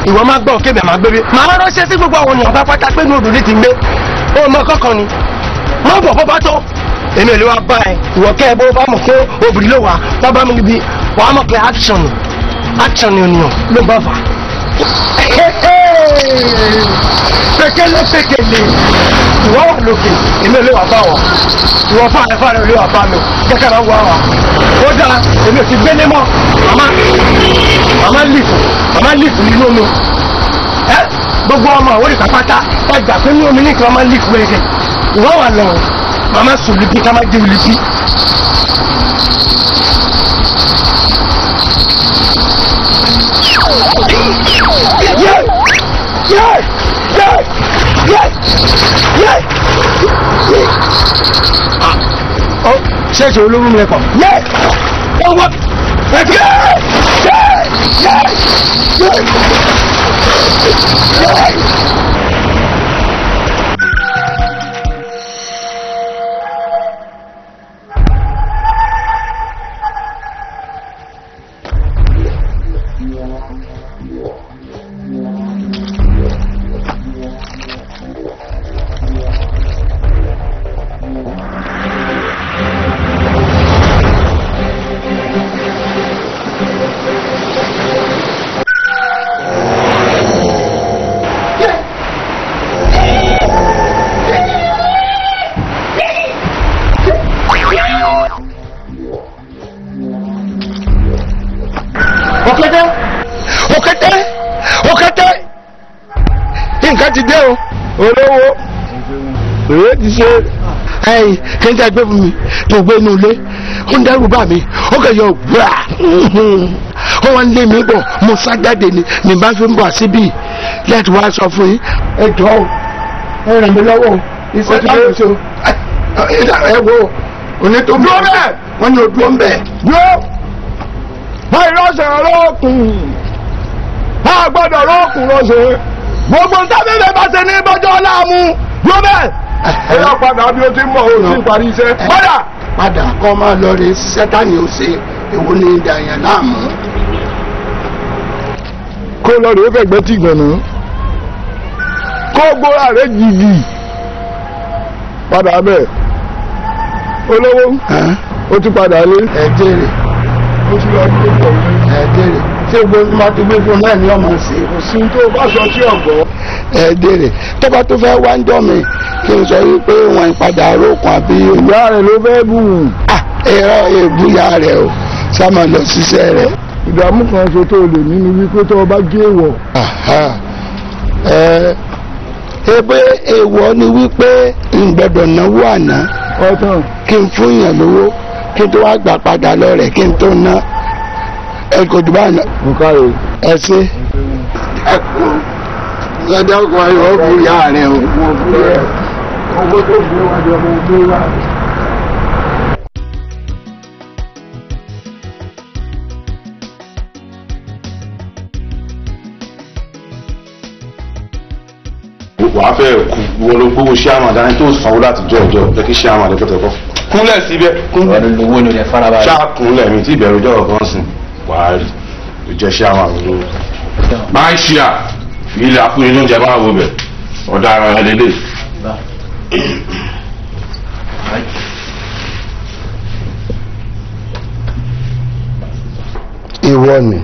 ìwọ máa gbọ́ òkè bẹ̀ máa gbé bí màá ránṣẹ́ sí gbogbo àwọn ènìyàn pápátá pé ní odò ní ti gbé ó mọ kọ́kàn ni má bọ̀ bó bá tó Èmi ò lè wá bá ẹ. Ìwọ kẹ́ ẹ bó bá mọ̀ pé obìnrin ló wà wá bá mi níbi wàá mọ̀ pé action action ni ònìyàn ló bá fà. Pékélé pékélé ìwọ wà lókè èmi ò lè wà bá wọ. Ìwọ fáàrẹ fáàrẹ ò lè wà bá mi. Jẹ́ ká máa wá wa. Ó dáa èmi ò ti gbélé mọ́. Màmá lìfù màmá lìfù nínú omi. Ẹ gbogbo ọmọ àwọn olùkàpátá ẹ gbà pé ní omi nìkan máa lìfù wẹ̀rẹ̀. Ìwọ wà lọ màmá sùn libi ká má dé libi. Yeah! Yeah! Yeah! Yeah! Yeah! Ah! Oh, ṣé ìṣòro ló mú mi lẹ́kọ̀ọ́? Yeah! Oh, what? Yeah! Yeah! Yeah! Yeah! Yeah! Nǹkan ti dé o olówó òye ti ṣe ẹyìn kí n tẹ gbé fún mi tó gbé inú ilé ó ń dẹ́rù bà mí ó kàn yọ gbà ó wá ń lé mi bọ̀ mo sá jáde ni ní bá fi ń bọ̀ síbí láti wá sọ fún yín ẹ jọ̀ọ́ ẹ ràn mí lọ́wọ́ o iṣẹ́ tí mo ṣe ẹ wo onítò dúró bẹ́ẹ̀ wọ́n ní o dúró ń bẹ̀. Dúró báyìí lọ́sẹ̀ ọlọ́ọ̀kùn bá a gbọ́dọ̀ lọ́ọ̀kùn lọ́sẹ̀ gbogbo ntábẹ́lẹ̀ bá ṣe ní bọ́jọ́ láàmú ló bẹ́ẹ̀. ẹ yọ padà bí o ti ń bọ̀ o sì parí iṣẹ́. padà. Padà kọ́ máa lọ rí ṣiṣẹ́ táyà ó ṣe èwo ní ìdàyàn láàmú. Kó lọ rèé fẹ̀gbẹ́ tì gbọ̀nà kó gbóra rẹ̀ jìgì padà bẹ́ẹ̀ olówó o ti padà lé. Ẹ jèrè o ti lọ sí ọ̀gbọ̀n. Ẹ jèrè ṣé gbogbo máa ti gbé fún náà ni ọmọ ṣe. Kò sí tó bá sọ sí ọ̀gbọ́n. Ẹ jèrè tọ́ba tó fẹ́ wá ń jọ mi kí n sọ wípé wọ́n padà rókun àbí. Ìyá rẹ̀ ló fẹ́ bù. Ẹ̀rọ èbúyà rẹ̀ o sá máa lọ ṣiṣẹ́ rẹ̀. Ìdààmú kan ṣe tó lè ní ni wípé tó o bá gé èèwọ̀. Ebe èèwọ̀ ni wípé n gbọ́dọ̀ náwó àná kí n fún yàn lówó kí n tó wá gbà padà lọ rẹ̀ kí n tó ná ẹ kò dùn báyìí. Ẹ ṣe. Ẹ kú lọ́jọ́ kan yóò bú ìyá rẹ̀ o. Owó tó gbé wájú ọmọ gbé wá. Wàá fẹ́ kú wọ́n ló gbówó ṣé àwọn àdáni tó sanwó láti jọ ọjọ́ jẹ́ kí ṣé àwọn àdẹ́kọ̀ tẹ̀kọ́. Kúnlẹ̀ síbẹ̀. Ọ̀rọ̀ lówó ni olè farabalẹ̀. Ṣáà kúnlẹ̀ mi tí ìbẹ̀rù ọjọ́ ọ̀gán sìn wàá rí ló jẹ́ ṣé àwọn àwọn olówó. Máa ń ṣíà ilé afúnni lóúnjẹ máa wo bẹ̀ ọ̀daràn ẹ̀ lélẹ̀. Ìwọ ni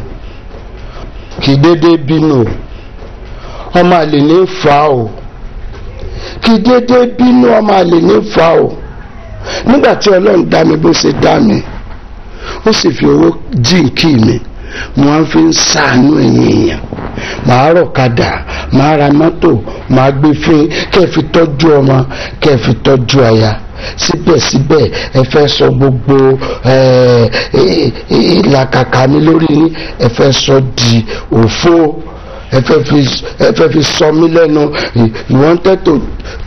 kì í dédé bínú o ọmọ àlè ní fa o kì í dédé bínú ọmọ àlè ní fa o nígbà tí Ọlọ́run dá mi bó ṣe dá mi ó sì fi owó jíǹkì mi mo á fi ń ṣàánú ẹ̀yìn èèyàn màá rọ̀kadà màá ra mọ́tò màá gbé fún kẹ́ ẹ fi tọ́jú ọmọ kẹ́ ẹ fi tọ́jú aya síbẹ̀síbẹ̀ ẹ fẹ́ sọ gbogbo ìlàkàkà mi lórí yín ẹ fẹ́ sọ di òfo ẹ fẹ́ fi sọ mí lẹ́nu. You wanted to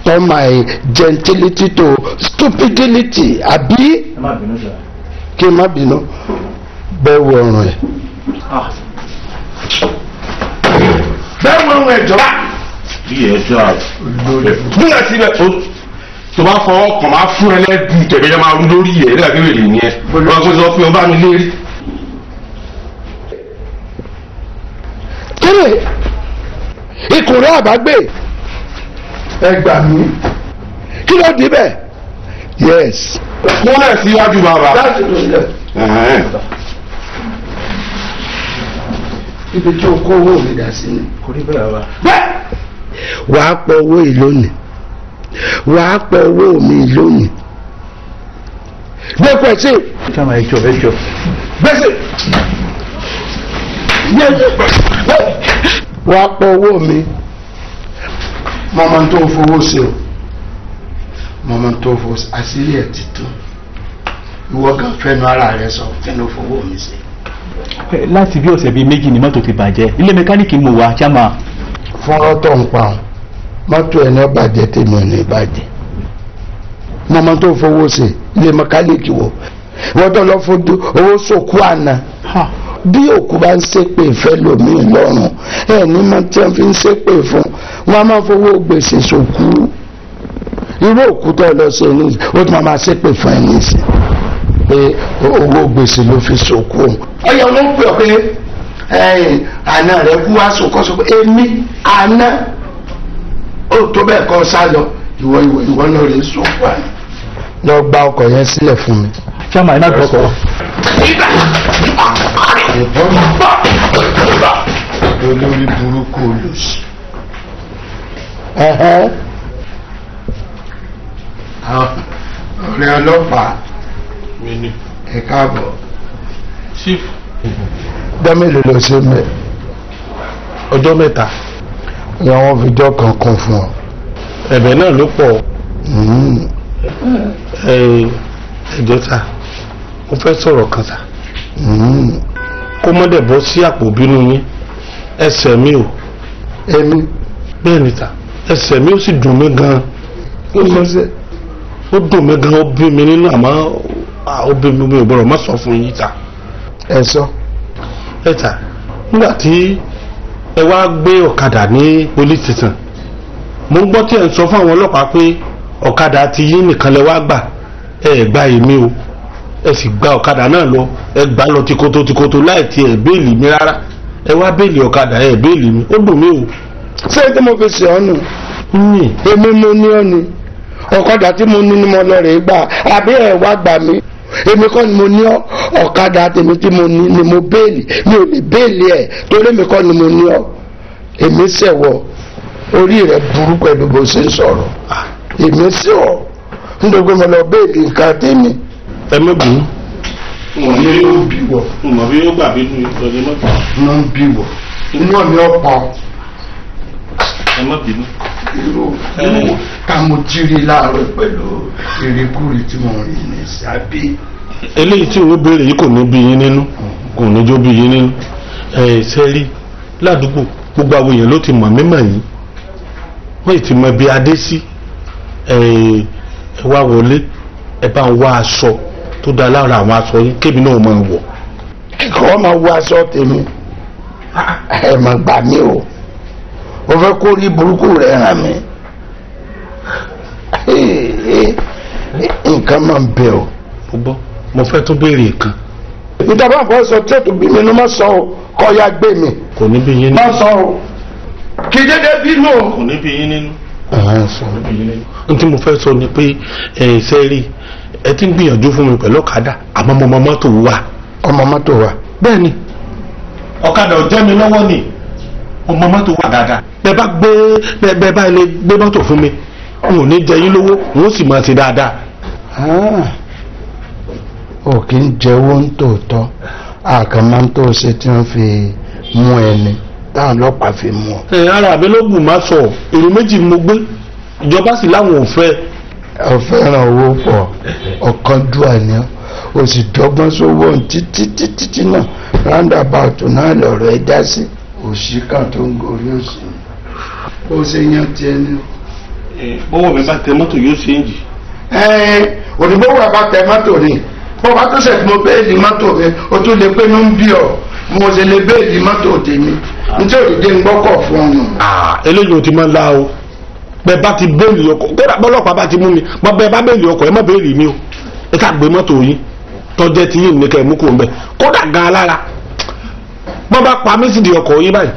turn my gentility to stupidity àbí kí n má bínú bẹ́ẹ̀ wọ ọ̀rùn ẹ̀. Bẹ́ẹ̀ wọ ọ̀rùn ẹ̀ jọba. Bí ẹ dáa múlẹ̀ síbẹ̀ tó bá fọwọ́ kàn máa fún ẹ lẹ́dùn tẹ̀mí ẹ máa rú lórí ẹ̀ lẹ́dàá kí wèrè ni ẹ wọ́n kó sọ fún ẹ bá mi lérí. Kíni ikùn rẹ àbágbé ẹ gbà mí kí ló dé bẹ́ẹ̀ Yes. Kúnlẹ̀ síwájú bàbá. Ibi tí o kó owó mi dà sí ni. Kò rí bẹ́ẹ̀ bàbá. Bẹ́ẹ̀ wàá pọ̀ owó yìí lónìí, wàá pọ̀ owó mi lónìí. Gbé pẹ̀sì. Chairman, ẹ jọ̀ọ́, ẹ jọ̀ọ́. Gbèsè. Wàá pọ̀ owó mi. Mọ̀mọ́ tó fowó ṣe o, mọ̀mọ́ tó fowó ṣe, àṣírí ẹ̀ ti tú. Ìwọ kan fẹ́nu ara rẹ sọ kí ló fowó mi ṣe. Láti bí ọ̀sẹ̀ bíi méjì ni mọ́tò ti bàjẹ́, ilé mẹkáníìkì mo wà, chairman. Fọ́nrán tó ń pa ọ́n, mọ́tò ẹ̀ ní bàjẹ́, tèmi ò ní bàjẹ́. Mọ̀mọ́ tó fowó ṣe, ilé mẹkáníìkì wò, wọ́n tó lọ fojú owó sòkú àná. Bí òkú bá ń ṣépè fẹ́ lòmíì lọ́rùn ẹ̀ ní mọ́ tí wọ́n fi ń ṣépè fún wọn, a máa fowó gbèsè sòkú. Irú òkú tó lọ ṣe ní, ó tún máa ṣépè fún ẹ nísìn pé owó gbèsè ló fi sòkú òun. Ọyọ ló ń pè ọ pé àná rẹ kú wá sòkò sòkò, èmi àná ó tó bẹ́ẹ̀ kọ́ sá lọ, ìwọ ìwọ ìwọ náà rè sòkú àná. Lọ gba ọkọ̀ yẹn sílẹ̀ fún mi. Chairman, ẹ má gbọ́kọ̀. Olórí burúkú olùsí. Ọ̀rẹ́ ọlọ́pàá, ẹ káàbọ̀. Chief. Ọjọ́ mélòó ló ṣe mẹ́? Ọjọ́ mẹ́ta. Ìyá wọn fi jọ́ kan kún fún ọ. Ẹ̀bẹ̀ náà ló pọ̀. Ẹ jọ̀ọ́ sà, mo fẹ́ sọ̀rọ̀ kan sà. Kó mọ́ dẹ̀ bọ́ sí àpò bínú yín, ẹsẹ̀ mi ò. Èmi. Bẹ́ẹ̀ ni sà, ẹsẹ̀ mi ó sì dùn mí gan-an. Ó dùn mí gan-an, ó bí mi nínú, àmọ́ ó bí mi, mi ò gbọ́dọ̀ má sọ fún yín sà. Ẹ sọ. Ẹ sà, nígbà tí ẹ wá gbé ọ̀kadà ní police station, mo ń gbọ́ tí ẹ ń sọ fún àwọn ọlọ́pàá pé ọ̀kadà ti yín nìkan lẹ wá gbà, ẹ gba èmi o, ẹ sì gba ọ̀kadà náà lọ, ẹ gbà lọ tikoto tikoto láì tiẹ̀ béèlì mi rárá. Ẹ wá béèlì ọ̀kadà, ẹ béèlì mi, ó dùn mí o. Ṣé tí mo fi ṣe ọ́ nù? Èmi mo ní ọ́ ni. Ọ̀kadà tí mo ní ni mo lọ rè gbà, àbí ẹ wá gbà mí? Èmi kọ́ ni mo ní ọ́, ọ̀kadà tèmi tí mo ní ni mo béèlì, mi ò lè béèlì ẹ̀ torí èmi kọ́ ni mo ní ọ́. Èmi ṣẹ̀wọ̀, orí rẹ̀ burú pẹ̀lú bó ṣe ń sọ̀rọ̀. Èmi sí ọ, nítorí pé mo lọ béèlì nǹkan tèmi. Ẹ má bínú. Mo ń bí wọ. Mo bí ó gbà bínú ìtọ́jú mọ́tò. Mo ń bí wọ. Inú mi ọ̀pọ̀. Ẹ má bínú. Irú ká mo jírí láàárọ̀ pẹ̀lú ìrìkúrì tí mo rìn ní sábẹ́. Eléyìí tí òun béèrè yìí kò ní bí yín nínú, kò ní jó bí yín nínú. Ẹ ṣe rí ládùúgbò gbogbo àwọn èèyàn ló ti mọ̀ mímọ̀ yìí, wọ́n ti mọ ibi adé sí. Ẹ wá wọlé, ẹ bá ń wá aṣọ tó dáa lára àwọn aṣọ yín kébì náà máa wọ̀. Kíkọ́ máa wọ aṣọ tèmi, ẹ mà gbà mí o, o fẹ́ kó rí burúkú rẹ̀ ràn mí. Nǹkan máa ń bẹ o. Mo gbọ́, mo fẹ́ tún béèrè nǹkan. Níta bá fọ́ sọ tí ètò bí mi ni má sọ o, kọ́ ya gbé mi. Kò ní bí yín nínú. Má sọ o, kì í dédé bínú o. Kò ní bí yín nínú. N tí mo fẹ́ sọ ni pé ẹ ṣe rí, ẹ ti ń gbìyànjú fún mi pẹ̀lú ọ̀kadà, àmọ́ mo mọ mọ́tò wà. Ọmọ mọ́tò wà. Bẹ́ẹ̀ ni, ọ̀kadà ò jẹ́ mi lọ́wọ́ ni, ọmọ mọ́tò wà dáadáa. Bẹ́ẹ̀ bá gbé bẹ́ẹ̀ bá ilé gbé mọ́tò fún mi, n ò ní jẹ yín lówó, n ó sì máa ṣe dáadáa. O kì í jẹ́wọ́ ń tòótọ́, àkànmọ́ tó ṣe tí wọ́n fi mú ẹni táwọn ọlọ́pàá fi mú ọ. Ẹ ara mi ló bù má sọ, èrò méjì mo gbé, ìjọba sì láwọn ò fẹ́. Ó fẹ́ràn owó pọ̀, ọ̀kánjúwà ni ọ́, o sì dọ́gbọ́n sówó títí títí náà, roundabout náà lọ̀rọ̀ ẹ já sí. Òṣì kan tó ń gorí òṣì ni ó ṣe yan tiẹ̀ ni. Bọ́wọ́ mi bá tẹ mọ́tò yóò ṣe ń jì. Òdìbò wà bá tẹ mọ́tò ni, bó bá tó ṣe tí mo béèlì mọ́tò mi, o tún lè pé ní ń bí ọ, mo ṣe lè béèlì mọ́tò tèmi nítorí òdìdé ń gbọ́kọ̀ fún ọ nù. Eléyìí ò ti máa ń la o, bẹ́ẹ̀ bá ti béèlì ọkọ̀, kódà bọ́lọ́pàá bá ti mú mi, bẹ́ẹ̀ bá béèlì ọkọ̀, ẹ má béèlì mi o, ẹ ká gbé mọ́tò yín tọ́jẹ́ ti yín nìkan ẹ̀ mú kó ń bẹ̀, kódà gan alára bọ́n bá pa mí sídìí ọkọ̀ yín báyìí,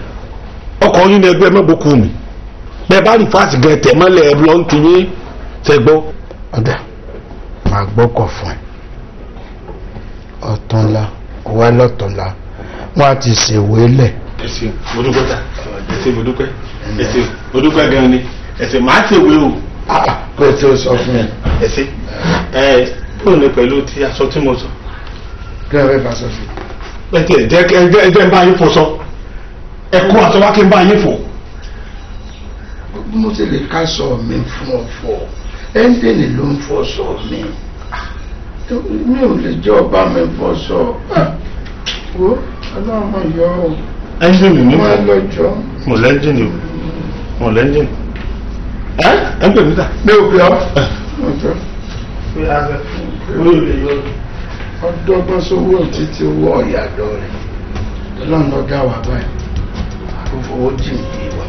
ọkọ̀ yín ni ẹgbẹ́ mọ́bùkù mi, bẹ́ẹ̀ bá rí fáàsì gan tẹ̀ mọ́lẹ̀ ẹ lọ́n ti yín tẹ̀ gbọ́. Ọ̀dà Màá gbọ́kọ̀ fún ẹ ọ̀túnla wá lọ́túnla wọ́n á ti ṣèwé lẹ̀. Ẹ ṣé mo dúpẹ́ ta, ẹ ṣé mo dúpẹ́, ẹ ṣé mo dúpẹ́ gan ni, ẹ ṣé màá ṣèwé o. Kó o tó sọ fún ẹ. Ẹ ṣé ẹ bóun ni pẹ̀lú ti aṣọ tí mo sọ. Kí ló fẹ́ bá sọ sí. Ẹ tiẹ̀ jẹ́ ẹ jẹ́ ń bá yín fọ sọ, ẹ kó aṣọ wá kí n bá yín fọ. Mo ti lè ká sọ mi fún ọ fọ, ẹ́ńdẹ̀nì ló ń fọ sọ mi, mi ò lè jẹ́ ọba mi fọ sọ. Wo ọlọ́run yọ ọ́. Ẹ́ńjìnì ní wọ́n lọ́jọ́. Mo lẹ́ńjìnì o, mo lẹ́ńjìnì. Ẹ ẹ ń pè mí ta. Mi ò pè ọ́. Ọdọ́gbọ́n sówó títí owó ọ̀yà lọ rẹ̀, ọlọ́run lọ dá wa báyìí, kò fowó jì mí wá.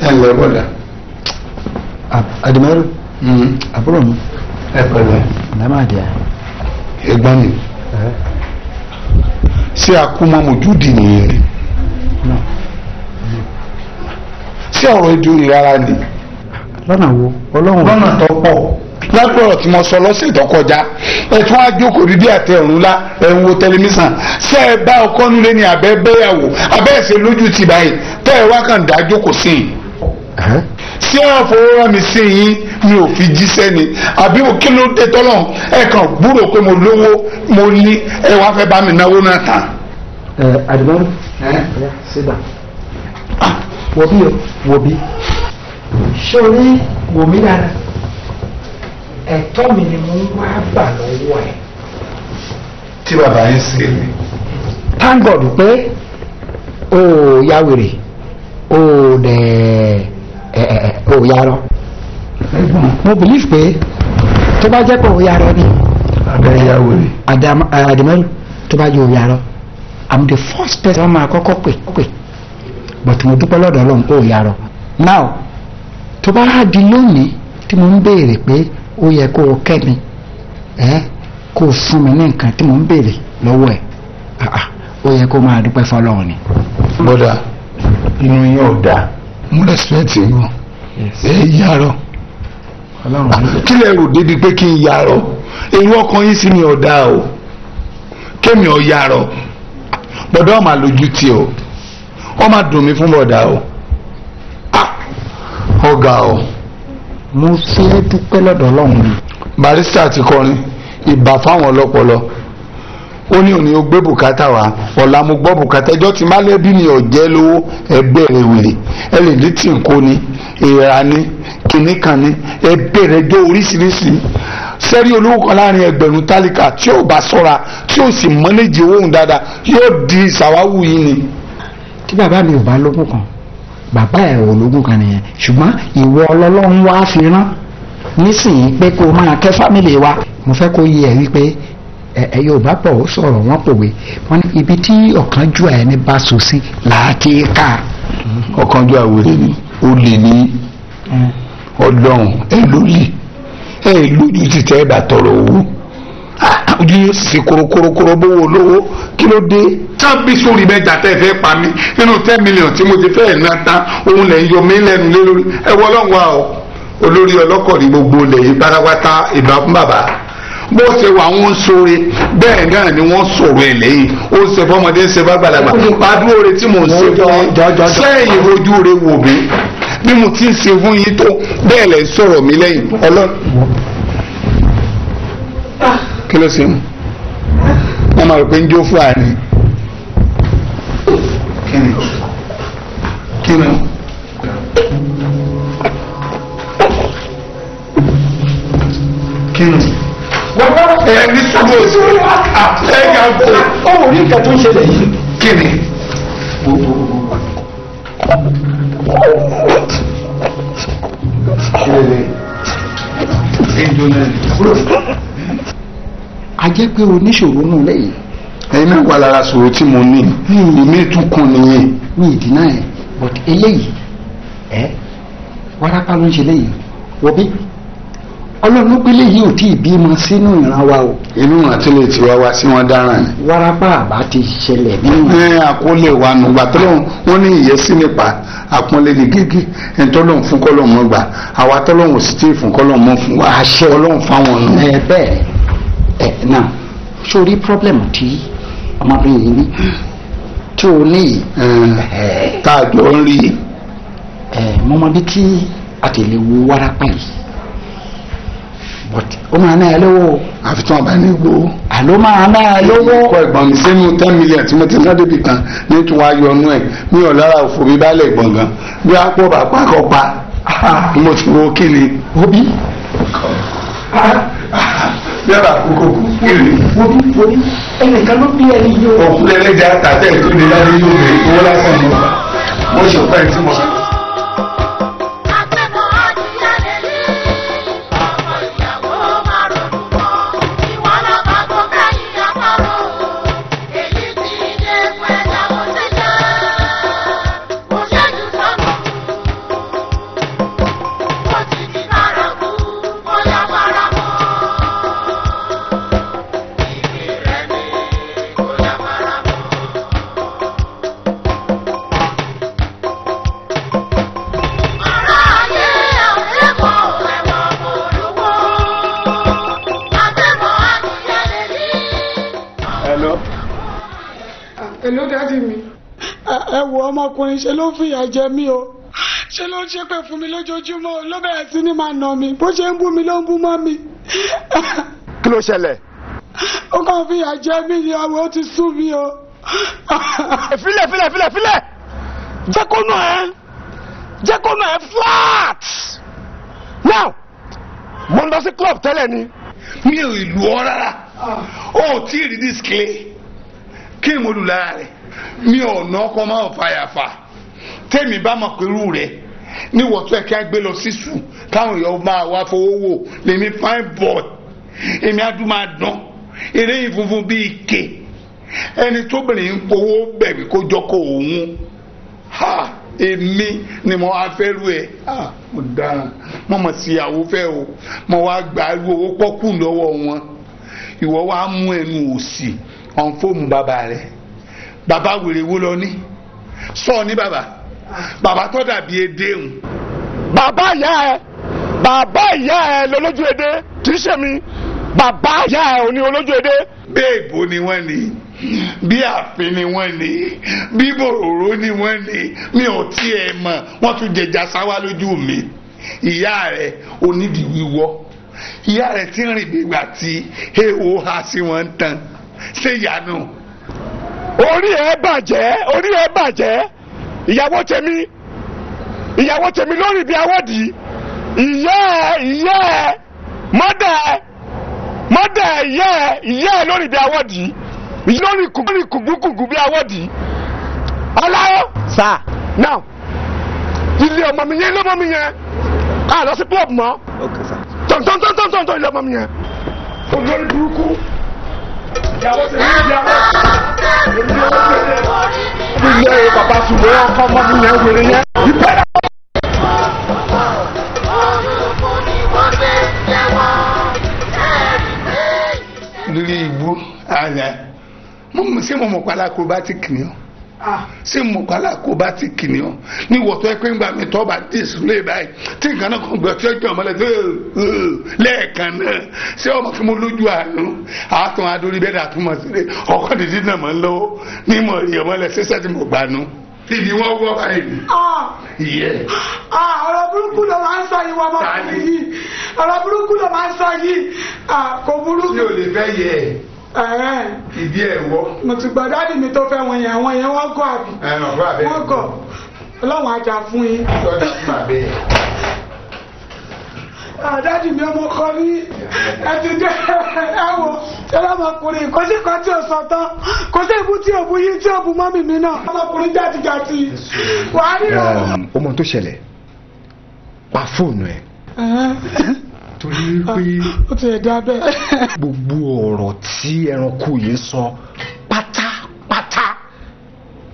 Ẹ ǹlẹ́ bọ̀dà. Àdìmẹ́rù, àbúrò mi. Ẹ pẹ̀lẹ́. Ǹlẹ́ máa dì á. Ẹ̀gbọ́n mi, ṣé akúmọ̀ mojúdì nìyẹn ni? Ṣé ọ̀rọ̀ ìdúró rárá ni? Lọ́nà wo? Ọlọ́run. Lọ́nà tó pọ̀. Lápò ọ̀rọ̀ tí mo sọ lọ́sẹ̀ tó kọjá, ẹ tún á jókòó dídí àtẹ ọ̀run ńlá, ẹ ń wo tẹlifíṣàn. Ṣé ẹ bá ọkọ nílé ni àbẹ́ bẹ́yàwó? Àbẹ́ ẹ̀sẹ̀ lójú ti báyìí, tẹ́ ẹ wá kàn dá jókòó sí i. Ṣé ẹ fowó rán mi sí yín mi ò fi jíṣẹ́ ni? Àbí kí ló dé tọ́lọ̀ ẹ kàn gbúrò pé mo lówó mo ní ẹ wá fẹ́ bá mi náwó náà tán. Ẹ Àdìmọ́rù, sígbà wò bí o, wò bí ṣé o ní wò mí dára, ẹ̀tọ́ mi ni mo ń wá gbà lọ́wọ́ ẹ̀. Tí bàbá yín ṣe ni. Thank God pé o ò ya wèrè, o ò dẹ̀ o ò yarọ. Mo believe pé tó bá jẹ́ pé o yarọ ni. Abẹ́ ya wèrè. Àdìmọ́rù, tó bá jẹ́ o yarọ, I'm the first person máa kọ́kọ́ pè, but mo dúpẹ́ lọ́dọ̀ Ọlọ́run pé o yarọ. Now tó bá di lónìí tí mo ń béèrè pé ó yẹ kó o kẹ́ mi, kó o fún mi ní nǹkan tí mo ń béèrè lọ́wọ́ ẹ̀, ó yẹ kó o máa dúpẹ́ fọlọ́run ni. Bọ́dà, inú yín ò dáa, mo rẹ́sipẹ́tì yín o, ẹ yarọ. Kí lẹ rò débi pé kí n yarọ? Èrò ọkàn yín sí mi ò dáa o, kémi ò yarọ. Bọ́dà ọ̀ máa lójú tì o, ọ máa dùn mí fún bọ́dà o, ọ̀gá o. Mo fẹ́ dúpẹ́ lọ́dọ̀ Ọlọ́run ni. Barrister ti kọrin ìbà fáwọn ọlọ́pọlọ, ó ní òní ó gbé bùkátà wá, ọ̀la mo gbọ́ bùkátà, ẹjọ́ tí má lẹ́bí mi ò jẹ́ lówó, ẹ bẹ̀rẹ̀ wèrè, ẹ lè ní tí nǹkó ni, èèrà ni, kìnnì kan ni, ẹ bẹ̀rẹ̀ jó oríṣiríṣi. Sẹ́rí olówó kan láàrin ẹgbẹ̀rún tálíkà tí ò bá sọ́ra tí ò sì mọ́lẹ́jì owó òun dáadáa yóò di ìsàwáwù yìí ni. Tí bàbá mi ò bá lógún kan, bàbá ẹ̀ ò lógún kan nìyẹn, ṣùgbọ́n ìwọ ọlọ́lọ́run wá fi rán nísìnyí pé kó máa kẹ́ fámìlì wa. Mo fẹ́ kó yé ẹ wípé ẹ Yorùbá pọ̀ ó sọ̀rọ̀ wọ́n pòwe, wọ́n ní ibi tí ọ̀kánjúwà ẹni bá so sí làákì ká. Ọ̀kánjúwà wèrè ni, ó lè ní Ọlọ́run ẹ ló lè ẹ lójú ti tẹ́ ẹ bá tọrọ owó, ojú yóò sì ṣe korokorokoro bówó olówó, kí ló dé. Sábì sórí mẹ́ta tẹ́ ẹ fẹ́ pa mí nínú 10 million tí mo ti fẹ́ ná tán, òun lẹ̀ ń yọ mí lẹ́nu lé lórí. Ẹ wọ Ọlọ́run wa o, olórí ọlọ́kọ̀ ní gbogbo ilẹ̀ yìí pátápátá, ìbá fún bàbá. Bó ṣe wà wọ́n ń sóore bẹ́ẹ̀ náà ni wọ́n sọ̀rọ̀ ẹ̀ lẹ́yìn, ó ń ṣe fọmọdé ń ṣe fàgbàlagbà. Pàdúró re tí mò ń ṣe fún yín sẹ́yìn ojú re wò mí bí mo ti ń ṣe fún yín tó bẹ́ẹ̀ lẹ̀ ń sọ̀rọ̀ mi lẹ́yìn Ọlọ́run. Kí ló ṣe mú? Wọ́n máa rò pé ń jó fúlàní. Kí ni? Kí ni? Kí ni? Ẹ ní sùúrù òsì ẹ yà bò. Ó wò ní nǹkan tó ń ṣẹlẹ̀ yìí. Kí ni? Kí ló dé? A jẹ́ pé oníṣòro nù lẹ́yìn. Ẹ̀yin náà wà lára sòrò tí mo ní, ìmí tún kún nìyẹn. Mi ì dínà ẹ, but eléyìí ẹ wárápá ló ń ṣe léyìí. Wọ bí Ọlọ́run ló pélé yìí ò tí ì bímọ sínú ìran wa o. Inú ìrántí lè ti wá wá sí wọn dáràn ni. Wárápá àbá ti ṣẹlẹ̀ nínú. Ẹ àkọlé wa nù gbà tó lóun wọn ní ìyẹ́sí nípa àpọ́nlé ní gègé ẹni tó lóun fún kọ́lọ́ọ̀ mọ́ gbà àwa tó lóun ò sì tí ì fún kọ́lọ́ọ̀ mọ́ fún wa. Àṣẹ. Ọlọ́run fáwọn nù. Ẹ bẹ́ẹ̀ ẹ náà sórí pírọ́blẹ̀mù tí ọmọbìnrin yìí ní tí o ní yìí. Tá a jọ ń rí. Ẹ mo mọ bí tí a ti lè wo wárápá yìí, but ó máa ná ẹ lówó. Àfi tí wọn bá ní gbowó. Àló máa ná ẹ lówó. Kọ ẹ̀gbọ́n mi sínú 10 million tí mo ti ná débi kan ní tí wọn á yọ ọnú ẹ, mi ò lára òfò mi bá lẹ̀ gbọ̀ngàn bí a pọ̀ bá pákọ̀ pa mo ti wo kí ni. Obi. Bí a bá kú kó kú kí ni. Obi obi, ẹnìkan ló bí ẹni yóò. Òkú lẹ́lẹ́jà tàtẹ́ ìtúni láti yóò bèrè owó lásán ni mo ṣe pẹ́ tí mo. Hello. Èló daddy mi? Ẹ wo ọmọkùnrin, ṣe ló ń fìyà jẹ mí o, ṣe ló ń ṣépè fún mi lójoojúmọ́, ló bẹ̀rẹ̀ sí ní máa nà mí, bó ṣe ń bú mi ló ń bú mọ́ mi. Kí ló ṣẹlẹ̀? Ó kàn fìyà jẹ mí ni, àwọn ó ti sú mi o. Filẹ̀ filẹ̀ filẹ̀ filẹ̀, jẹ́ kó nà ẹ́, jẹ́ kó nà ẹ́ flat. Now, mo ń lọ sí club tẹ́lẹ̀ ni. Mi ò lù ọ rárá, o ò tí ì rí display kí ni mo lù lára rẹ. Mi ò ná ọkọ máa ń fàyàfà tẹ́mi bá mọ̀ pẹ̀lú rẹ ní wọ́tún ẹ̀ kí á gbé lọ sí sùn káwọn èèyàn máa wá fowó wò lèmi fine boy, èmi á dún máa dán eré yìí funfun bíi ike ẹni tóbìnrin ń powó bẹ̀rẹ̀ kó jọ kó òun ha, èmi ni mo wá fẹ́ rú ẹ. Mo dáràn, mo mọ̀ sí ìyàwó fẹ́ o, mo wá gba irú owó pọ́kù lọ́wọ́ wọn, ìwọ wá mú ẹnu òsì ọ̀n fóònù bàbá rẹ. Bàbá wèrè wo lọ ní sọ ní bàbá bàbá tó dàbí edé ń. Bàbá ìyá ẹ, bàbá ìyá ẹ lolójú edé, kì í ṣe mi. Bàbá ìyá ẹ ò ní olójú edé. Béèbó ni wọ́n ní, bí ààfin ni wọ́n ní, bí bòròró ni wọ́n ní, mi ò tiẹ̀ mọ̀. Wọ́n tún jẹjà sáwá lójú mi. Ìyá rẹ onídìí wíwọ́, ìyá rẹ ti ń rìn bí ìgbà tí èèwọ̀ ha sí wọn ń tan ṣé ìyanu. Orí ẹ bàjẹ́, orí ẹ bàjẹ́. Ìyàwó tèmi, ìyàwó tèmi lórí ibi awọ́dì. Ìyá ẹ, ìyá ẹ, mọ́dà ẹ, mọ́dà ẹ, ìyá ẹ, ìyá ẹ lórí ibi awọ́dì, lórí kùgbùkùgbù bí awọ́dì. Aláwọ̀. Sá. Now, ilé ọmọ mi yẹn, ilé ọmọ mi yẹn, a lọ sí club mọ́. Ok sir. Tọ̀ntọ̀ntọ̀ntọ̀ntọ̀, ilé ọmọ mi yẹn. Olórí burúkú. Ìyàwó tèmi ìyàwó. Ilé bàbá sùnwé ọkọ ọmọ mi yẹn wèrè yẹn. Ìbẹ̀rẹ̀. Lórí ìbú àyà mo mọ̀ sí, mo mọ̀ pé alákòóbátìkì ni ọ́, sí mo mọ̀ pé alákòóbátìkì ni ọ́ ní wọ́tọ́ ẹ pé ńgbà mi tọ́ bá display báyìí tí nǹkan náà kàn gbọ́ tí ó jẹ́ ọmọlẹ̀ tó lẹ́ẹ̀kan náà ṣé ọmọ kí mo lójú àánú àtún adórí bẹ́ẹ̀ dàtúmọ̀ sílẹ̀ ọkọ̀ dídí náà mọ̀ ń lọ́wọ́ ní mọ̀ rí ọmọlẹ̀ ṣẹṣẹ́ tí mo gbà nú ibi wọ́n wọ́ báyìí ìyẹ́. Ọ̀rọ̀ burúkú ló máa ń sọ yìí, wọ́n ọmọkùnrin yìí, ọ̀rọ̀ burúkú ló máa ń sọ yìí, kò burú. Mi ò lè fẹ́ yẹ ẹ ìdí ẹ̀ wọ́. Mo ti gbọ́ daddy mi tó fẹ́ wọn yẹn, àwọn yẹn wọ́n kọ́ àbí. Wọ́n kọ́, Ọlọ́run ajá fún yín. Sọ́dọ̀ fún àbẹ́. Daddy mi, ọmọ kọ ní ẹ ti dé. Ẹ wo ṣé ọmọkùnrin kò sí kan tí ò sọ tán, kò sí ìbú tí ò bu yín, tí ò bu mummy mi náà, ọmọkùnrin jàtijàti wàá rí o. Ó mọ ohun tó ṣẹlẹ̀, pa fóònù ẹ̀ torí pé ó ti ẹ̀ dá bẹ́ẹ̀. Gbogbo ọ̀rọ̀ tí ẹranko yìí ń sọ pátápátá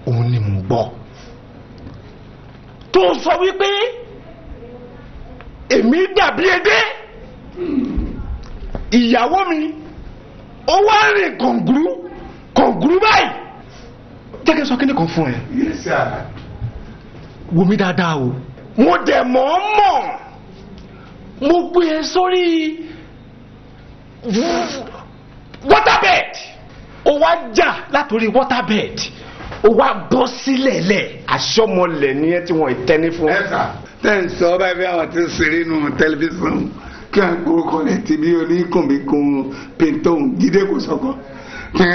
òun ni mò ń gbọ́ tó ń sọ wípé èmi dàbí edé. Ìyàwó mi ó wá rìn kọ̀ǹgúrú kọ̀ǹgúrú báyìí. Jẹ́ kí n sọ kíní kan fún ẹ. Yes sir. Wo mi dáadáa o. Mo dẹ̀ mọ̀ ọ́ mọ̀. Mo gbé e sórí waterbed. Ó wá jà látòrí waterbed. Ó wá bọ́ sílẹ̀ lẹ̀. Aṣọ́mọlẹ̀ ni ẹ tí wọ́n tẹ́ni fún. Ẹ sà tẹ́ ń sọ báyìí bí àwọn tí ń ṣeré nù tẹlifíṣàn kí à ń korúkọ rẹ̀ ti bí oníkùnbíkùn pẹ̀ntọ́n Jídé Kòsọ́kọ́ ẹ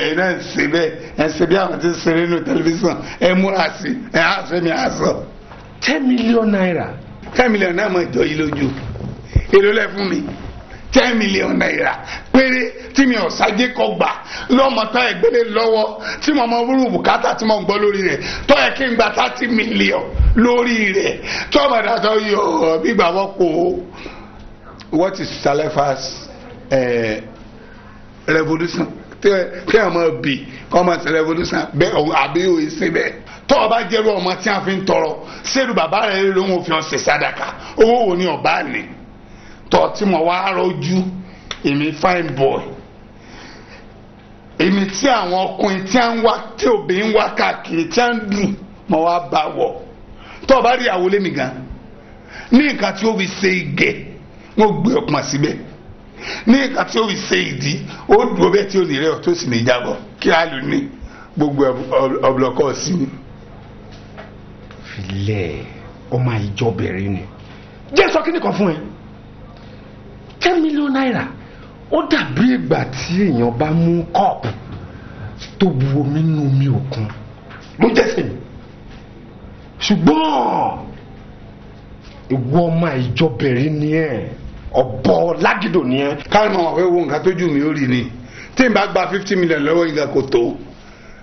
ẹ náà ń ṣe bẹ́ẹ̀ ẹ ṣe bí àwọn tí ń ṣeré nù tẹlifíṣàn ẹ múra sí ẹ á ṣe mi á sọ. 10 million naira. 10 million náà mọ̀ jọ yìí lójú. Èló lẹ fún mi? 10 million naira péré tí mi ò sájé kọ gbà lọ́mọ tán ẹgbẹ́lẹ́ lọ́wọ́ tí mo mọ wúrú bùkátà tí mo ń gbọ́ lórí rẹ̀ tó yẹ kí n gba 30 million lórí rẹ̀ tó ọmọ dàtọ̀ yọ gbígbà wọ́pọ̀. What is Salefa's revolution? Kí ẹ máa bì kọ́ máa ṣe revolution bẹ́ẹ̀ àbí òye ṣe bẹ́ẹ̀. Tó o bá jẹ́rú ọmọ tí a fi ń tọrọ sẹ́rù bàbá rẹ̀ ló ń fi ọ̀sẹ̀ sádàkà, owó wo ni ọba ní tọ́ tí mo wá rọ́jú? Èmi fine boy, èmi tí àwọn ọkùnrin tí a ń wá, tí obìnrin ń wá káàkiri, tí a ń dùn mo wá bá wọ̀. Tó o bá rí àwọlé mi gan ní nǹkan tí ó fi ṣe igẹ̀, wọ́n gbé ọpọ́n síbẹ̀ ní nǹkan tí ó fi ṣe ìdí, ó dúró bẹ́ẹ̀ tí ó lè rẹ̀ ọ́ tó sì ní jábọ̀ kí á lò ní gbogbo ọ̀bùlọ̀kọ̀ sí ni. Filẹ̀, ọmọ àìjọbẹ̀rẹ̀ ni. Jẹ́ sọ kíní kan fún ẹ. 10 million naira ó dàbí ìgbà tí èèyàn bá mú kọ́ọ̀pù tó bu omi nínú omi òkun ló jẹ́ sí mi. Ṣùgbọ́n ìwọ ọmọ àìjọbẹ̀rẹ̀ ni ẹ, ọ̀bọ lágídò ni ẹ. Káàmù àwọn afẹ́ wo nǹkan tójú mi ó rí ni. Tí n bá gba 50 million lọ́wọ́ yìí kò tó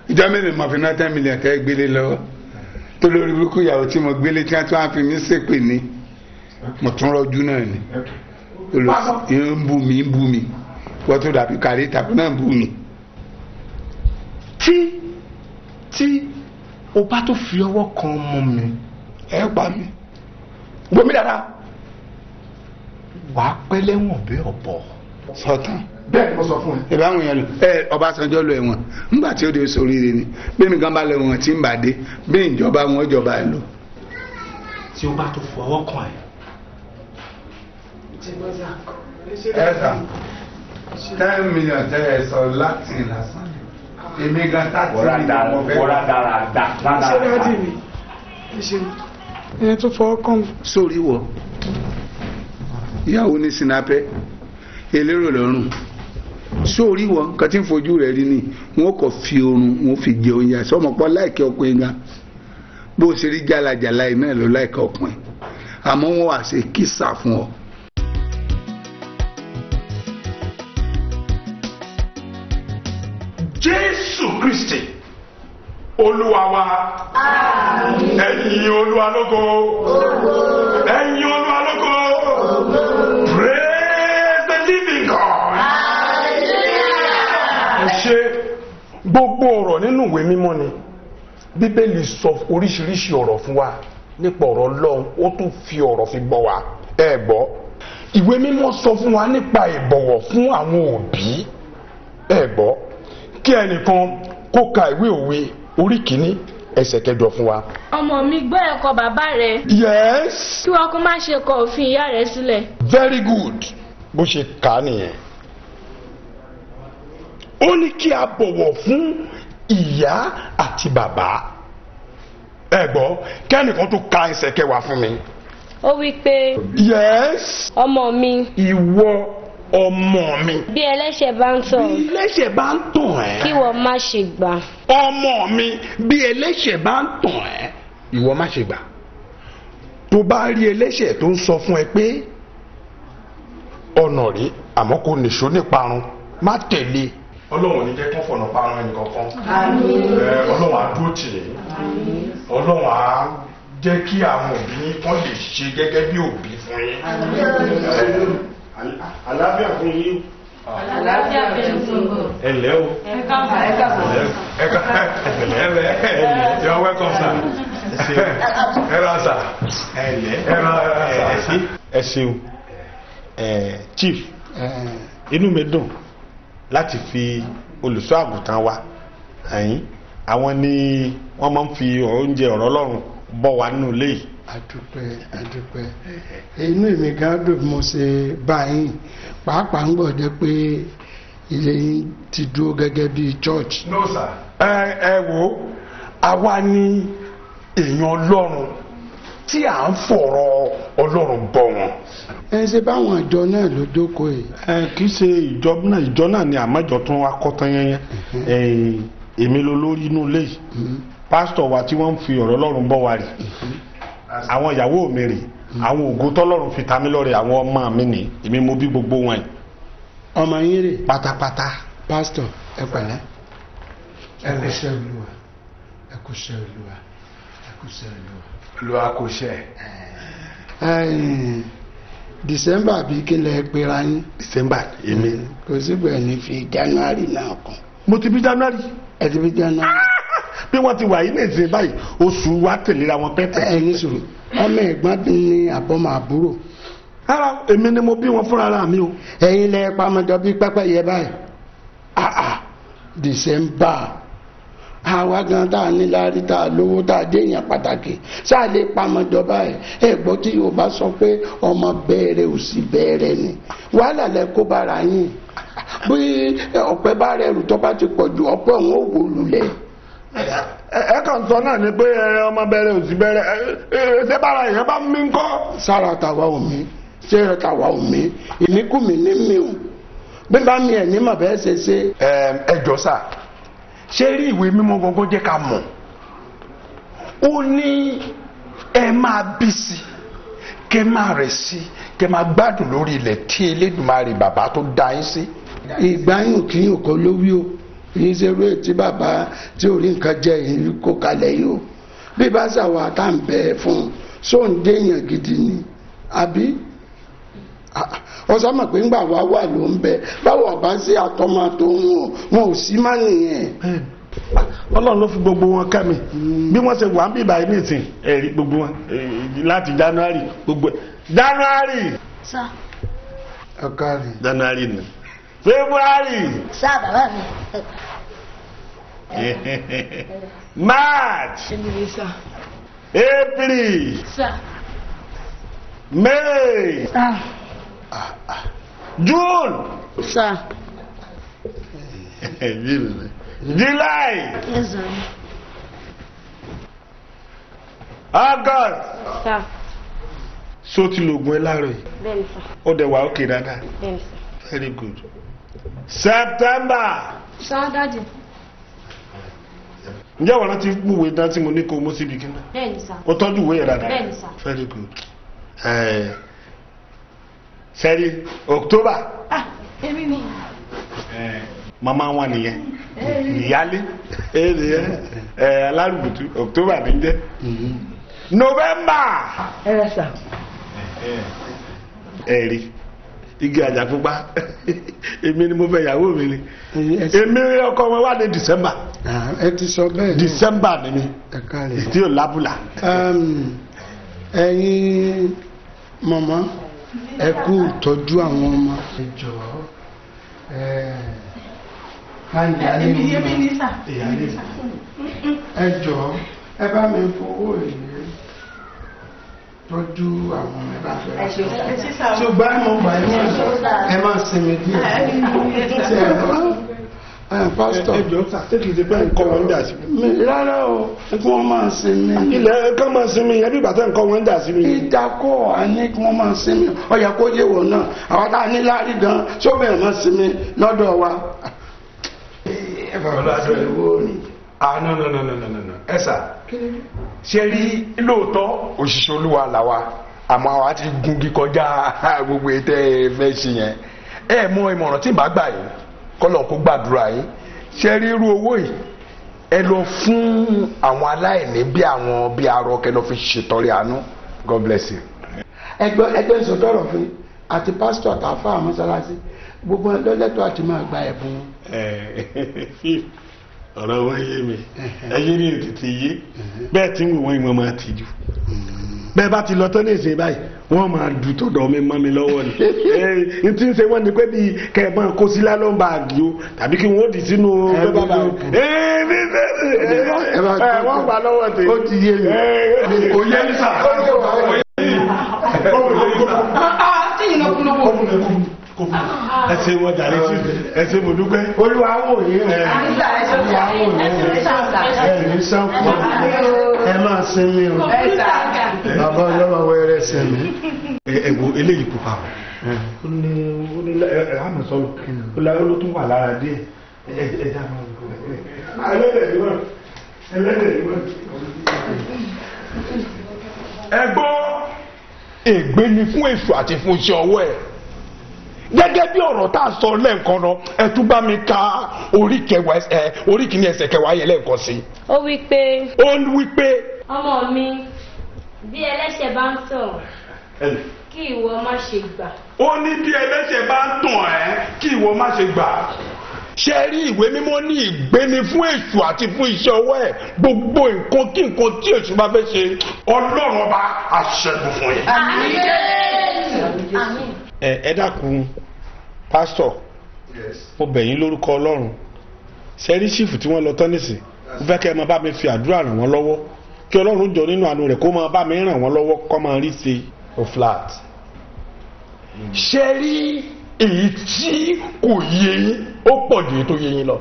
ìjọ mélòó mo fi ná 10 million tẹ́ gbélé lọ́wọ́ tó lórí burúkú. Ìyàwó tí mo gbélé tí wọ́n tún á fi mí ṣépè ní mo tún rọ́jú náà ni ń bú mi, ń bú mi. Wọ́n tún dàbí kárí tàbí náà ń bú mi. Tí o bá tó fi ọwọ́ kan ọmọ mi. Ẹ pa mí. Gbomi dada, wàá pẹ́ lẹ́wọ̀n bí ọ̀bọ. Sọtàn. Bẹ́ẹ̀ ni mo sọ fún ẹ. Ìbá àwọn èèyàn lọ ẹ Ọbásanjọ́ lọ ẹ̀wọ̀n nígbà tí ó de sóríire ni. Bí mi gan bá lọ ẹ̀wọ̀n tí ń bà dé bí ìjọba wọn jọba ẹ lọ. Tí o bá tó fọwọ́ kan ẹ. Ẹ sà, 10 million tẹ ẹ sọ láti lásán, èmi gan 30 million mo fẹ́. Wọ́n dára dá. Ṣé daddy mi, ẹ ṣeun, ẹni tó fọwọ́ kàn mí. Sórí wọ ìyàwó ní sinapẹ elérò lọ́rùn, sórí wọ nǹkan tí ń fojú rẹ̀ rí ni wọn kò fi oorun wọn fi jẹ oúnjẹ sọmọpọ láìkẹ ọkùnrin gan bó ṣe rí jálajàla iná ló láìkẹ ọkùnrin, àmọ́ wọn wà ṣe kísà fún ọ. Jésù Kristi Olúwa wa. Ẹ̀yin Olúwa lógo, ẹ̀yin Olúwa lógo. Praise the living God. Ẹ ṣe. Gbogbo ọ̀rọ̀ nínú ìwé mímọ́ ni Bíbélì sọ oríṣiríṣi ọ̀rọ̀ fún wa nípa ọ̀rọ̀ Ọlọ́run. Ó tún fi ọ̀rọ̀ fi gbọ́ wa. Ẹ gbọ́, ìwé mímọ́ sọ fún wa nípa ìbọ̀wọ̀ fún àwọn òbí. Ẹ gbọ́, kí ẹnìkan kó ka ìwé Òwe orí 1 ẹsẹ̀ 8 fún wa. Ọmọ mi, gbọ́ ẹ̀kọ́ bàbá rẹ. Yes. Kí wọn kó má ṣe kọ òfin ìyá rẹ sílẹ̀. Very good. Bó ṣe kà á nìyẹn. Ó ní kí a bọ̀wọ̀ fún ìyá àti bàbá. Ẹ gbọ́, kẹ́nìkan tó ka ẹsẹ̀ 10 fún mi. Ó wí pé. Yes. Ọmọ mi. Ìwọ ọmọ mi. Bí ẹlẹ́ṣẹ̀ bá ń tàn. Bí ẹlẹ́ṣẹ̀ bá ń tàn ẹ́. Kí wọ́n má ṣe gbà. Ọmọ mi, bí ẹlẹ́ṣẹ̀ bá ń tàn ẹ́, ìwọ má ṣe gbà. Tó bá rí ẹlẹ́ṣẹ̀ tó ń sọ fún ẹ pé ọ̀nà rí àmọ́ kò nìṣó níparun, má tẹ̀lé. Ọlọ́run ní jẹ́ kán fọ̀nà parun ẹnì kankan. Ọlọ́run á dúró tì yín. Ọlọ́run á jẹ́ kí àwọn òbí yín kán lè ṣe gẹ́gẹ́ bí òbí fún yín. Àlàáfíà fún yín. Àlàáfíà bẹ́ẹ̀ fún un. Ẹ ǹlẹ́ o. Ẹ káàbọ̀. Ẹ ẹ ẹ ẹ, you are welcome, sir. Ẹ ra sir. Ẹ ǹlẹ́. Ẹ ra sir. Ẹ ṣeun. Ẹ chief. Inú mi dùn láti fi olùṣọ́ àgùntàn wa ẹ̀yìn, àwọn ni wọ́n máa ń fi oúnjẹ ọ̀rọ̀ Ọlọ́run bọ́ wa nínú ilé yìí. Àdúpẹ́, àdúpẹ́. Inú èmi gan dùn bí mo ṣe bá yín, pàápàá ń gbọ́dọ̀ pé ilé yín ti dúró gẹ́gẹ́ bí church. No sir. Ẹ wo, àwa ni èèyàn Ọlọ́run tí à ń fọ̀rọ̀ Ọlọ́run bọ̀ wọn. Ẹ ṣe báwọn ìjọ náà ló jókòó yìí. Ẹ kì í ṣe ìjọ náà, ìjọ náà ni àmọ́jọ tún wá kọ́ tán yẹnyẹn. Èmi ló lórí inú ilé yìí, pásítọ̀ wa tí wọ́n ń fi ọ̀rọ̀ Ọlọ́run bọ̀ wá rè, àwọn ìyàwó mi rè, àwọn ògo tọ́lọ́run fi ta mí lọ́rẹ, àwọn ọmọ mi nì, èmi mo bí gbogbo wọn yìí. Ọmọ yín rè. Pátápátá. Pásítọ̀, ẹ pẹ̀lẹ́, ẹ kú iṣẹ́ Olúwa, ẹ kú iṣẹ́ Olúwa, ẹ kú iṣẹ́ Olúwa. Olúwa kò ṣe. December bí kí lẹ pera yín. December èmi. Kò sígbà ní fi January náà kàn. Mo ti bí January. Ẹ ti bí January. Bí wọ́n ti wà yìí ní ìsìn báyìí, oṣù wa tẹ̀léra wọn pẹ́pẹ́. Ẹ ní sùúrù, ọmọ ẹ̀gbọ́n ní àbọ̀mọ̀ àbúrò. Rárá, èmi ni mo bí wọn fúnra ara mi o. Ẹ̀yin lẹ pamọ́jọ bí pẹ́pẹ́yẹ báyìí. December, àwa gan tá a ní láárí, tá a lówó, tá a déèyàn pàtàkì, sáà lè pamọ́jọ báyìí. Ẹ gbọ́ tí Yorùbá sọ pé ọmọ bẹ̀rẹ̀ ò sí bẹ̀rẹ̀ ni, wàhálà lẹ kó bára yín. Bí ọ̀pẹ bá rẹ̀ rù tó bá ti pọ̀ ju ọ̀pẹ òun ò wó lulẹ̀. Ẹ kàn sọ náà ni pé ọmọ bẹ̀rẹ̀ ò sí bẹ̀rẹ̀, ṣé bára èèyàn bá mí ń kọ́. Sára tàwa ò mí, ṣé tàwa ò mí, ìmíkùmí ní mi ò bí bá mi ẹ̀ ní mà bẹ́ẹ̀ ṣe ṣe. Ẹ jọ sà, ṣé rí ìwé mímọ́ gangan jẹ́ ká mọ̀, ó ní ẹ máa bí sí, kẹ máa rẹ̀ sí, kẹ máa gbádùn lórí ilẹ̀ tí Elédùmarè bàbá tó dá yín sí. Ìgbáyùn kì í kọ́ ló wí o, yìí ṣe eré tí bàbá tí ò rí nǹkan jẹ yìí kó kalẹ̀ yìí o. Bí bá ṣàwà tá à ń bẹ fún un, sóńdéèyàn gidi ni àbí ọsàn mọ̀ pé ńgbà wá wà ló ń bẹ, báwo ọba sí àtọmọ tó ń wò wọn ò sí má nìyẹn. Ọlọ́run ló fi gbogbo wọn kẹ́ mi bí wọ́n ṣe wà ń bíbá yìí nìsín, ẹ̀rí gbogbo wọn láti January, gbogbo January. Sá. Ọkàrí. January ni February. Sá bàbá mi. March. April. Sá. May. Sá. June. Sá. July. Yes, sir. August. Sá. So ti lo ògùn ẹ láàárọ̀ yìí? Bẹ́ẹ̀ni sá. Ó dẹ̀ wà ókè dáadáa. Bẹ́ẹ̀ni sá. Very good. September. Sá dáàdì. Ǹjẹ́ wọ́n rántí mú ìwé dán tí mo ní kó mú síbi kí náà? Bẹ́ẹ̀ni sá. O tọ́jú ìwé yẹn dáadáa? Bẹ́ẹ̀ni sá. Very good. Sẹ́rí October. Ah, èmi ni. Màmá wọn nìyẹn, ìyálé alárùbùtù, October ní jẹ́. November. Ẹ rẹ sà. Ẹ̀rí igi àjàpupa, èmi ni mo fẹ́ ìyàwó mi ni, èmi ọkọ wọn wà ní December. Ẹ ti sọ bẹ́ẹ̀. December ni mi tí ò lábùlà. Ẹ̀yin mọ̀mọ́, ẹ kú ìtọ́jú àwọn ọmọ. Ẹ jọ̀ọ́, ẹ jọ̀ọ́, ẹ bá mi fowó èlé tọ́jú àwọn ọmọ ẹ bá fẹ́. Ṣùgbọ́n mo gbà ẹ ẹ máa sinmi díẹ̀. Ṣe ẹ lọ pásítọ̀. Ẹ jọ̀ọ́ sà, ṣé kìí ṣe pé nǹkan wọn ń jà sí mi? Rárá o, kí wọ́n máa sinmi. Ilẹ̀ kán máa sinmi yẹn bí ìgbà tẹ́ nǹkan wọn ń jà sí mi. Ìdákọ̀ àní kí wọ́n máa sinmi, ó yẹ kó yé wọ̀ náà, àwọn tá a ní láàrin gan sóbẹ̀rẹ̀ máa sinmi lọ́dọ̀ wa. Ah, no, no, no, no, no, no, ẹ sà, ṣe rí lóòótọ́ òṣìṣẹ́ Olúwa làwa, àmọ́ àwa ti gungi kọjá gbogbo ètò ẹ fẹ́ ṣe yẹn. Ẹ mọ ìmọ̀ràn tí màá gbà yìí, kọ́lọ̀ kó gbàdúrà yín. Ṣe rí irú owó yìí, ẹ lọ fún àwọn aláìní bí àwọn bí arọ, kẹ lọ fi ṣètọrẹ àánú. God bless you. Ẹgbẹ́ ẹgbẹ́ ìsọtọrọ fún àti pásítọ̀ àtàfà mọ́sálásí, gbogbo lọ́lẹ́tọ̀ àti máa gba ẹ̀bùn. Ọ̀rọ̀ wọn yé mi, ẹyẹ ní tètè yé bẹ́ẹ̀ tí ń wò wọ́n ìwọ̀n máa tìjú. Bẹ́ẹ̀ bá ti lọ tán ní ìsìn báyìí, wọ́n máa dù tọ̀dọ̀ mi mọ́ mi lọ́wọ́ ni. N ti ń ṣe wọ́n ni pé bíi kẹ̀mọ́ kó sí lálọ́mbà àgì o tàbí kí wọ́n dì sínú bàbá wọ́n gbà lọ́wọ́ tèmi. Ó ti yé mi. Kò yé mi sà. Ẹ ṣé wọ́n jàre sí, ẹ ṣé mo dúpẹ́. Olúwa wò yín o. Olúwa wò yín o. Ẹ ní sáńkù. Ẹ máa sinmi o. Bàbá ọlọ́mọ wẹrẹ sinmi. Ẹ wo eléyìí pupa o. Ó ní ó ní ẹ àmọ̀ sọ́lù. Ó la ó ló tún wà lára díẹ̀. Ẹ ẹ dá máa wò. Ẹlẹ́dẹ̀ ni wọ́n. Ẹlẹ́dẹ̀ ni wọ́n. Ẹ gbọ́, ègbé ni fún èṣù àti fún iṣẹ́ ọwọ́ ẹ̀. Gẹ́gẹ́ bí ọ̀rọ̀ tá a sọ lẹ́ẹ̀kan náà, ẹ tún bá mi ka orí kẹwàá ẹ orí kìíní ẹsẹ̀ kẹwàá yẹn lẹ́ẹ̀kan sí. Ó wí pé. Ó wí pé. Ọmọ mi, bí ẹlẹ́ṣẹ̀ bá ń tàn, kí ìwọ má ṣe gbà. Ó ní bí ẹlẹ́ṣẹ̀ bá ń tàn ẹ́, kí ìwọ má ṣe gbà. Ṣé rí ìwé mímọ́ ní ìgbéni fún èṣù àti fún iṣẹ́ ọwọ́ ẹ̀, gbogbo nǹkan kí nǹkan tí èṣù bá fẹ́ ṣe, Ọlọ́run ọba aṣẹ́gun fún yín. Àmín. Ẹ dákun pásítọ̀, mo bẹ̀ yín lórúkọ Ọlọ́run. Sẹ́rí sífù tí wọ́n lọ tán nísìn, mo fẹ́ kẹ́ ẹ máa bá mi fi àdúrà ràn wọ́n lọ́wọ́, kí Ọlọ́run jọ nínú àánú rẹ̀ kó máa bá mi ràn wọ́n lọ́wọ́ kó máa rí ṣe. O flat. Ṣé rí èyí tí kò yé yín ó pọ̀ ju èyí tó yé yín lọ.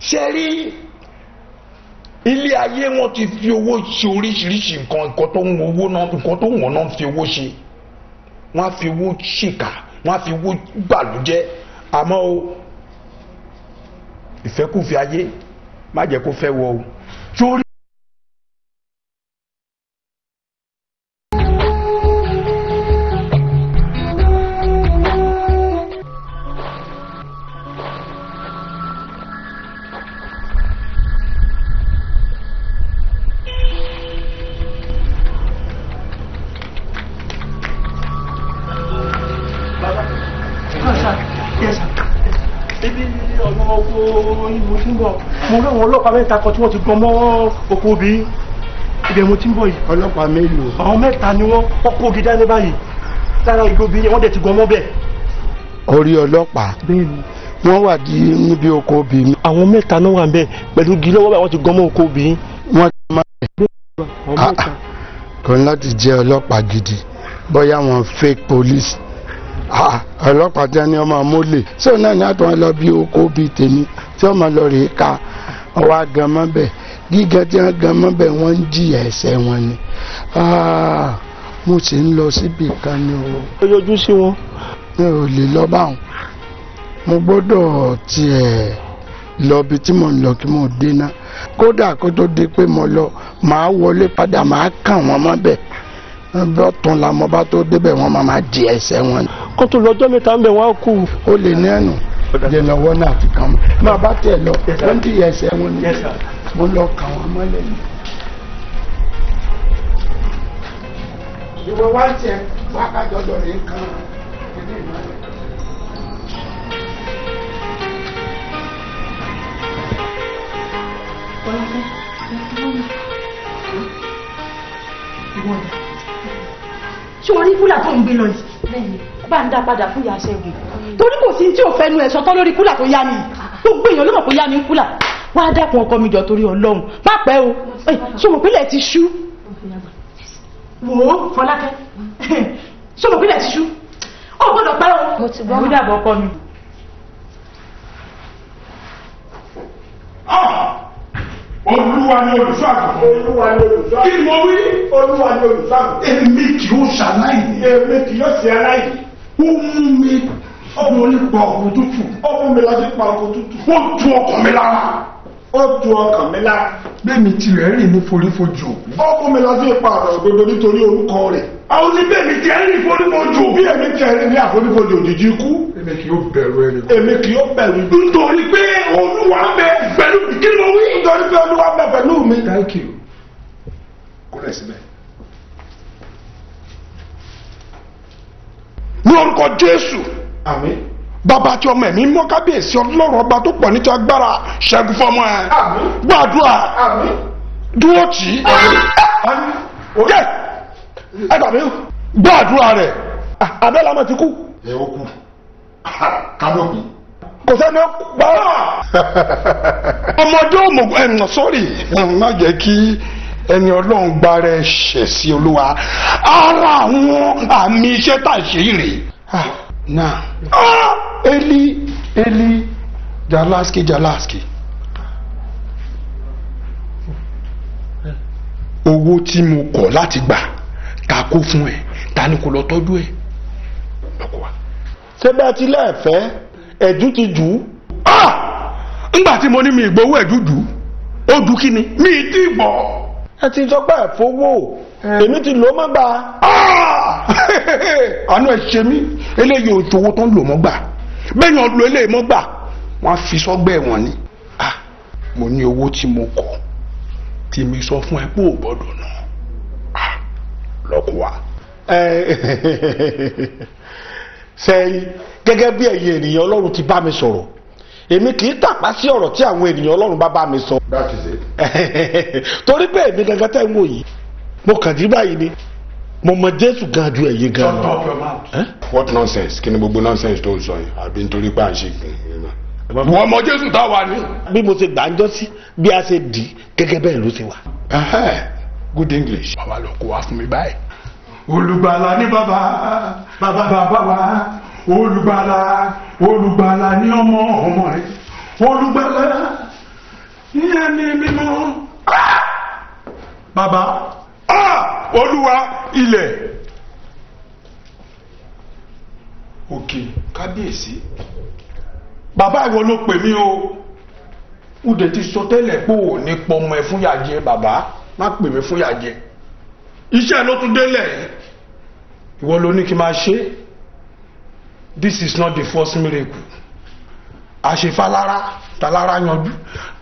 Ṣé rí ilé ayé wọn ti fi owó ṣe oríṣiríṣi nǹkan, nǹkan tó ń owó náà, nǹkan tó wọ́n náà ń fi owó ṣe. Wọ́n á fi owó ṣèkà, wọ́n á fi owó gbàlújẹ́. Àmọ́ o, ìfẹ́kùfẹ́ ayé má jẹ́ kó fẹ́ wọ o. Torí mo rí àwọn ọlọ́pàá mẹ́ta kan tí wọ́n ti gan mọ́ oko obì ibẹ̀ mo ti ń bọ̀ yìí. Ọlọ́pàá mélòó? Àwọn mẹ́ta ni wọ́n kó ogi dání báyìí lára igbó bí wọ́n dẹ̀ ti gan mọ́ bẹ́ẹ̀. Orí ọlọ́pàá wọ́n wà di níbi oko obì mi. Àwọn mẹ́ta náà wà ń bẹ̀ pẹ̀lú igi lọ́wọ́ báyìí, wọ́n ti gan mọ́ oko obì. Wọ́n ti máa bẹ̀. Kò ní láti jẹ́ ọlọ́pàá gidi, bóyá wọn fake police. Ọlọ́pàá tí wọ́n ní ọmọ mólè ṣé òun náà ní àtúnwọ́n lọ bí oko bíi tèmi tí ọmọ lọ rèé ka ọwọ́ agan mọ́bẹ̀ gíga tí wọ́n gan mọ́bẹ̀ wọ́n ń jìyà ẹ̀ṣẹ̀ wọn ni. Mo sì ń lọ síbi kan ni o. Ó yọjú sí wọn. Mi ò lè lọ báwọn, mo gbọ́dọ̀ tiẹ̀ lọ bí tí mo ń lọ kí mo dé ná. Kódà kó tó di pé mo lọ, màá wọlé padà, màá kàn wọ́n mọ́bẹ̀ bọ́tún la mo bá tó débẹ̀ wọ́n máa di ẹsẹ̀ wọn. Kó tó lọ́jọ́ mẹ́ta ń bẹ̀ wọ́n á kú. Ó lè ní ẹnu jẹ́ lọ́wọ́ náà ti kàn mọ́ máa bá tiẹ̀ lọ wọ́n di ẹsẹ̀ wọn ni mo lọ kàn wọ́n mọ́lẹ̀ ni. Ìwọ wá tiẹ̀ wákàtí ọ̀dọ̀ rẹ̀ kan ilé ìmọ̀lẹ̀. Ṣé o rí kúlà tó ń gbé lọ yìí? Bá ń dá padà fún ìyá Ṣẹ́gun, torí kò sí tí ò fẹnu ẹ̀ sọtọ́ lórí kúlà tó yá mi. Gbogbo èèyàn ló mọ̀ pé yá mi ń kúlà. Wá dákun ọkọ mi jọ torí Ọlọ́run, má pẹ́ o. Ṣé o mọ̀ pílẹ̀ ti ṣú? Wò ó Fọlákẹ́, ṣé o mọ̀ pílẹ̀ ti ṣú? Ó gbọ́dọ̀ pẹ́ o. Mo dàbọ̀ ọkọ mi. Olúwa ni olùṣọ́ àgùntàn. Olúwa ni olùṣọ́ àgùntàn. Kí ni mo wí? Olúwa ni olùṣọ́ àgùntàn. Èmi kì yóò ṣaláìní. Èmi kì yóò ṣe aláìní. Ó mú mi ọmọ nípa ọkọ̀ tútù. Ó mú mi lọ sí pa ọkọ̀ tútù. Ó tu ọkàn mi lára. Ó tu ọkàn mi lára. Bẹ́ẹ̀ni tirẹ̀ rìn ní forífojì òkú. Ó mú mi lọ sí ipa ọ̀rọ̀ òdodo nítorí orúkọ rẹ̀. Àwọn oníbẹ̀mí tiẹ̀ rìn forífojì òkú. Bí èmi tiẹ̀ rìn ní àforífojì òjijì ikú. Èmi kì yóò bẹ̀rù ẹni. Èmi kì yóò bẹ̀rù ibi. Nítorí pé Olúwa ń bẹ pẹ̀lú mi. Kí ni mo wí? Nítorí pé Olúwa ń bẹ pẹ̀lú mi. Thank you. Kúrẹ̀ síbẹ̀. Ní orúkọ Jésù. Àmín. Bàbá tí ọmọ ẹ̀mí mọ́ kábíyèsí ọlọ́run ọba tó pọ̀ níta agbára ṣẹ́gun fọmọ ẹ. Gbàdúrà dúró tì í. Yẹ ẹ gbà mí gbàdúrà rẹ̀. Abẹ́lá mọ̀ ti kú. Ẹ ó kú. Kádọ́kù. Kò sẹ́ni ó gbà. Ọmọdé òmùgọ̀ ẹ̀ sọ́rí má jẹ́ kí ẹni ọlọ́run gba rẹ̀ ṣẹ̀ sí olúwa. Ara àwọn àmì iṣẹ́ tà ṣe rèé. Now, Eli, Eli, Jalaski, Jalaski. Owó tí mo kọ̀ láti gbà ta kó fún ẹ, ta ni kò lọ tọ́jú ẹ? Lọ́kọ̀ wa. Ṣé bẹ́ẹ̀ ti lẹ́ẹ̀fẹ́ ẹ̀dú ti jù ú? Ńgbà tí mo ní mi ìgbowó ẹ̀dú jù ú, ó du kí ni? Mi ì tí gbọ́. Ẹ ti sọ pé ẹ̀fọ́wọ́ èmi ti lò ó mọ́ gbà. Àánú ẹ ṣe mí, eléyìí òṣòwò tó ń lò mọ́ gbà, bẹ́ẹ̀ yàn lo eléyìí mọ́ gbà, wọ́n á fi sọ́gbẹ́ wọn ni. Mo ní owó tí mo kọ̀ tí mi sọ fún ẹ pé ò gbọ́dọ̀ ná lọ́kọ̀ wa. Sẹ́yìn gẹ́gẹ́ bí ẹ̀yin ènìyàn Ọlọ́run ti bá mi sọ̀rọ̀, èmi kì í tàpá sí ọ̀rọ̀ tí àwọn ènìyàn Ọlọ́run bá bá mi sọ. That is it. Torí pé èmi gangan tẹ́ ń wò yìí, mo kàn jí báyìí ni mo mọ Jésù gan ju ẹ̀yin gan lọ. Shut up your mouth. What nonsense? Kí ni gbogbo nonsense tó ń sọ yìí? Àbí nítorí pé à ń ṣe gbìn. Wọ́n mọ Jésù táwa ni. Bí mo ṣe gbà ń jọ́ sí, bí a ṣe dì í gẹ́gẹ́ bẹ́ẹ̀ ló ṣe wà. Good English. Bàbá lọ kó wa fún mi báyìí. Olùgbàlà ní bàbá bàbá bàbá wa, olùgbàlà olùgbàlà ní ọmọ ọmọ rẹ, olùgbàlà ní ẹni mímọ́. Bàbá olúwa ilẹ̀ òkè kábíyèsí. Bàbá ìwọ ló pè mí o, ó dẹ̀ ti sọ tẹ́lẹ̀ pé ò ní pọmọ ẹ fún yàjẹ. Bàbá má pè mí fún yàjẹ, iṣẹ́ ló tún délẹ̀, ìwọ ló ní kí n máa ṣe. This is not the first miracle. Àṣefalára talára yanjú,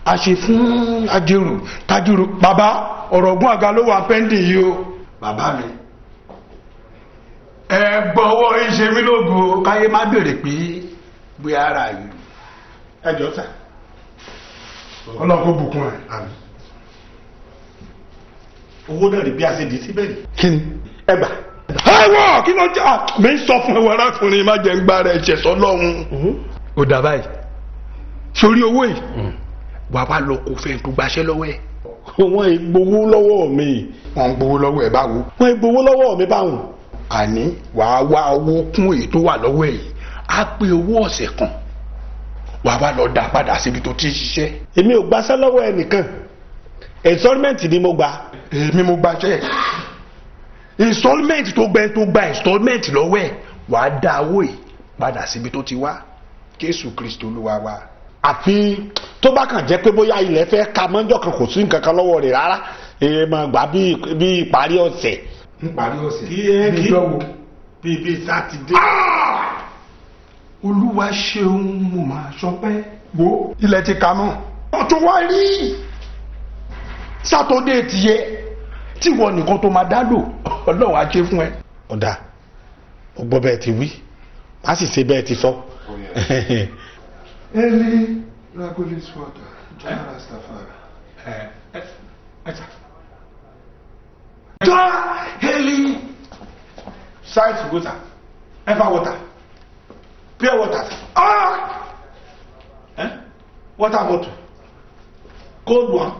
àṣe fún ajérò tajérò. Bàbá ọ̀rọ̀ ọ̀gbọ́n àga ló wà pẹ́ndì yìí o. Bàbá mi ẹ gbọ́wọ́ ìṣe mi lógo, káyé má béèrè pé gbé ara yìí. Ẹ jọ sà. Ọlọ́run kó bùkún ẹ. Owó náà rí bí a ṣe dì í síbẹ̀ ni. Kí ni? Ẹ gbà. Ẹ wọ kí ló jẹ́ mi sọ fún ẹwọ arákùnrin má jẹ́ ń gbá rẹ̀ ṣẹ̀ sọ́lọ́run. Ó dà báyìí sórí owó yìí, wàá wá lọ kó fẹ́ tó gbaṣẹ́ lọ́wọ́ ẹ̀. Wọ́n ì gbowó lọ́wọ́ mi. Wọ́n ń gbowó lọ́wọ́ ẹ̀ báwo? Wọ́n ì gbowó lọ́wọ́ mi báwo? Àní wàá wá owó kún èyí tó wà lọ́wọ́ ẹ̀ yìí, á pé owó ọ̀sẹ̀ kan, wàá wá lọ dá padà síbi tó ti ń ṣiṣẹ́. Èmi ò gbaṣẹ́ lọ́wọ́ ẹnìkan, installment ni mo gbà. Èmi mo gbaṣẹ́ installment tó gbẹ tó gba installment lọ́wọ́ ẹ̀, wàá dá owó yìí padà síbi tó ti wá. Jésù Kristo Olúwa wa. Àfi tó bá kàn jẹ́ pé bóyá ilẹ̀ fẹ́ ka mọ́jọ́ kan kò sí nǹkan kan lọ́wọ́ rẹ̀ rárá, èèyàn máa gbà bí ìparí ọ̀sẹ̀. Ìparí ọ̀sẹ̀ bí ìjọ́ wo? Bí sátidé. Olúwa ṣeun, mo máa sọpẹ́. Wo ilẹ̀ ti ka mọ́. Wọ́n tún wá rí sátọ́dé tiẹ̀ tí wọ́n nìkan tó máa dá lò, Ọlọ́run á ṣe fún ẹ. Ọ̀dà mo gbọ́ bẹ́ẹ̀ ti wí, má sì ṣe bẹ́ẹ̀ ti sọ. Eli Ragolis water, Jah Rastafari. Jah Eli science water, ever water, pure water, water bottle, cold one,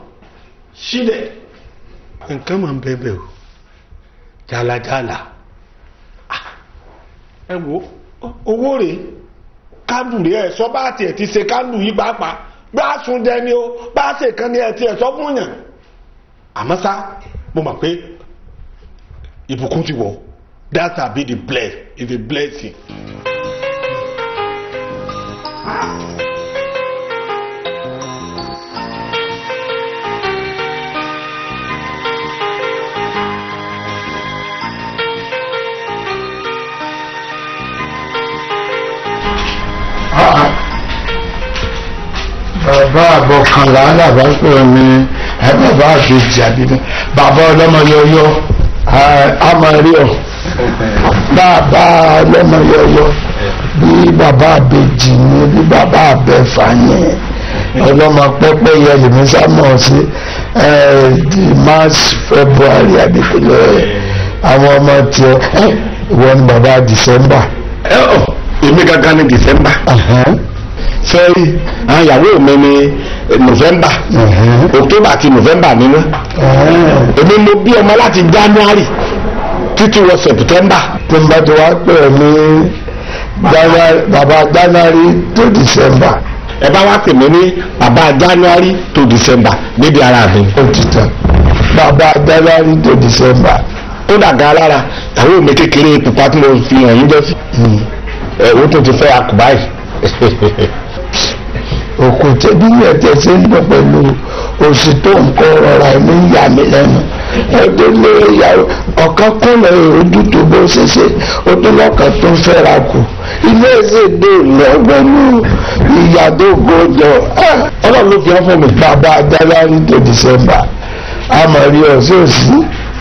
shielded. Nǹkan máa ń bẹ́ẹ̀ bẹ́ẹ̀ o, jàlàjàlà. Ẹ wo owó rèé, kándù rèé, ẹ sọ bá tiẹ̀ ti ṣe kándù yìí pàápàá, bá a sun jẹ ni o, bá a ṣe kan ni ẹ tiẹ̀ sọ fún yàn. Àmọ́ ṣá mo mọ̀ pé ìbùkún ti wọ̀, that shall be the bless is a blessing. Bàbá àbọ̀kànlá làbá pè mí, ẹ bàbá àbèjì àbí bàbá ọlọ́mọ yọyọ, a máa rí ọ. Bàbá ọlọ́mọ yọyọ, Bí bàbá àbèjì ni, bí bàbá àbẹ̀fà ni, ọlọ́mọ pẹ́pẹ́ yẹ lèmi sámọ̀ sí March, February àbíkílẹ̀ àwọn ọmọ tiẹ̀. Ìwọ ni bàbá December. Èmi gangan ni December. Sẹ́rí àwọn ìyàwó mi ni November, October àti November nínú. Èmi mo bí ọmọ láti January títí wọ September. Tí n bá ti wá pè é ní bàbá January to December. Ẹ bá wá pè mí ní bàbá January to December níbi ara mi. Ó ti tán, bàbá January to December. Ó dàgbà lára ìyàwó mi kékeré pupa tí mo fi hàn yín jọ sí. Ẹ o tún ti fẹ́ akùbá yìí. Òkú tẹbí yẹn tẹsí ń bọ̀ pẹ̀lú oṣù tó ń kọ́ rọra ẹ̀mí ń yà mí lẹ́nu. Ẹ̀dọ́ lé ìyàwó ọ̀kan kúnlẹ̀ ìrojú tó bó ṣe ṣe, ó tún lọ́kàn tó fẹ́ra kù. Ilé ẹ̀sẹ̀ dé lọ́gbẹ́nu ìyá tó gbọdọ̀. Ọlọ́run ló fi ọ́ fún mi. Bàbá January to December, àmọ̀rí ọ̀sẹ̀ òsì.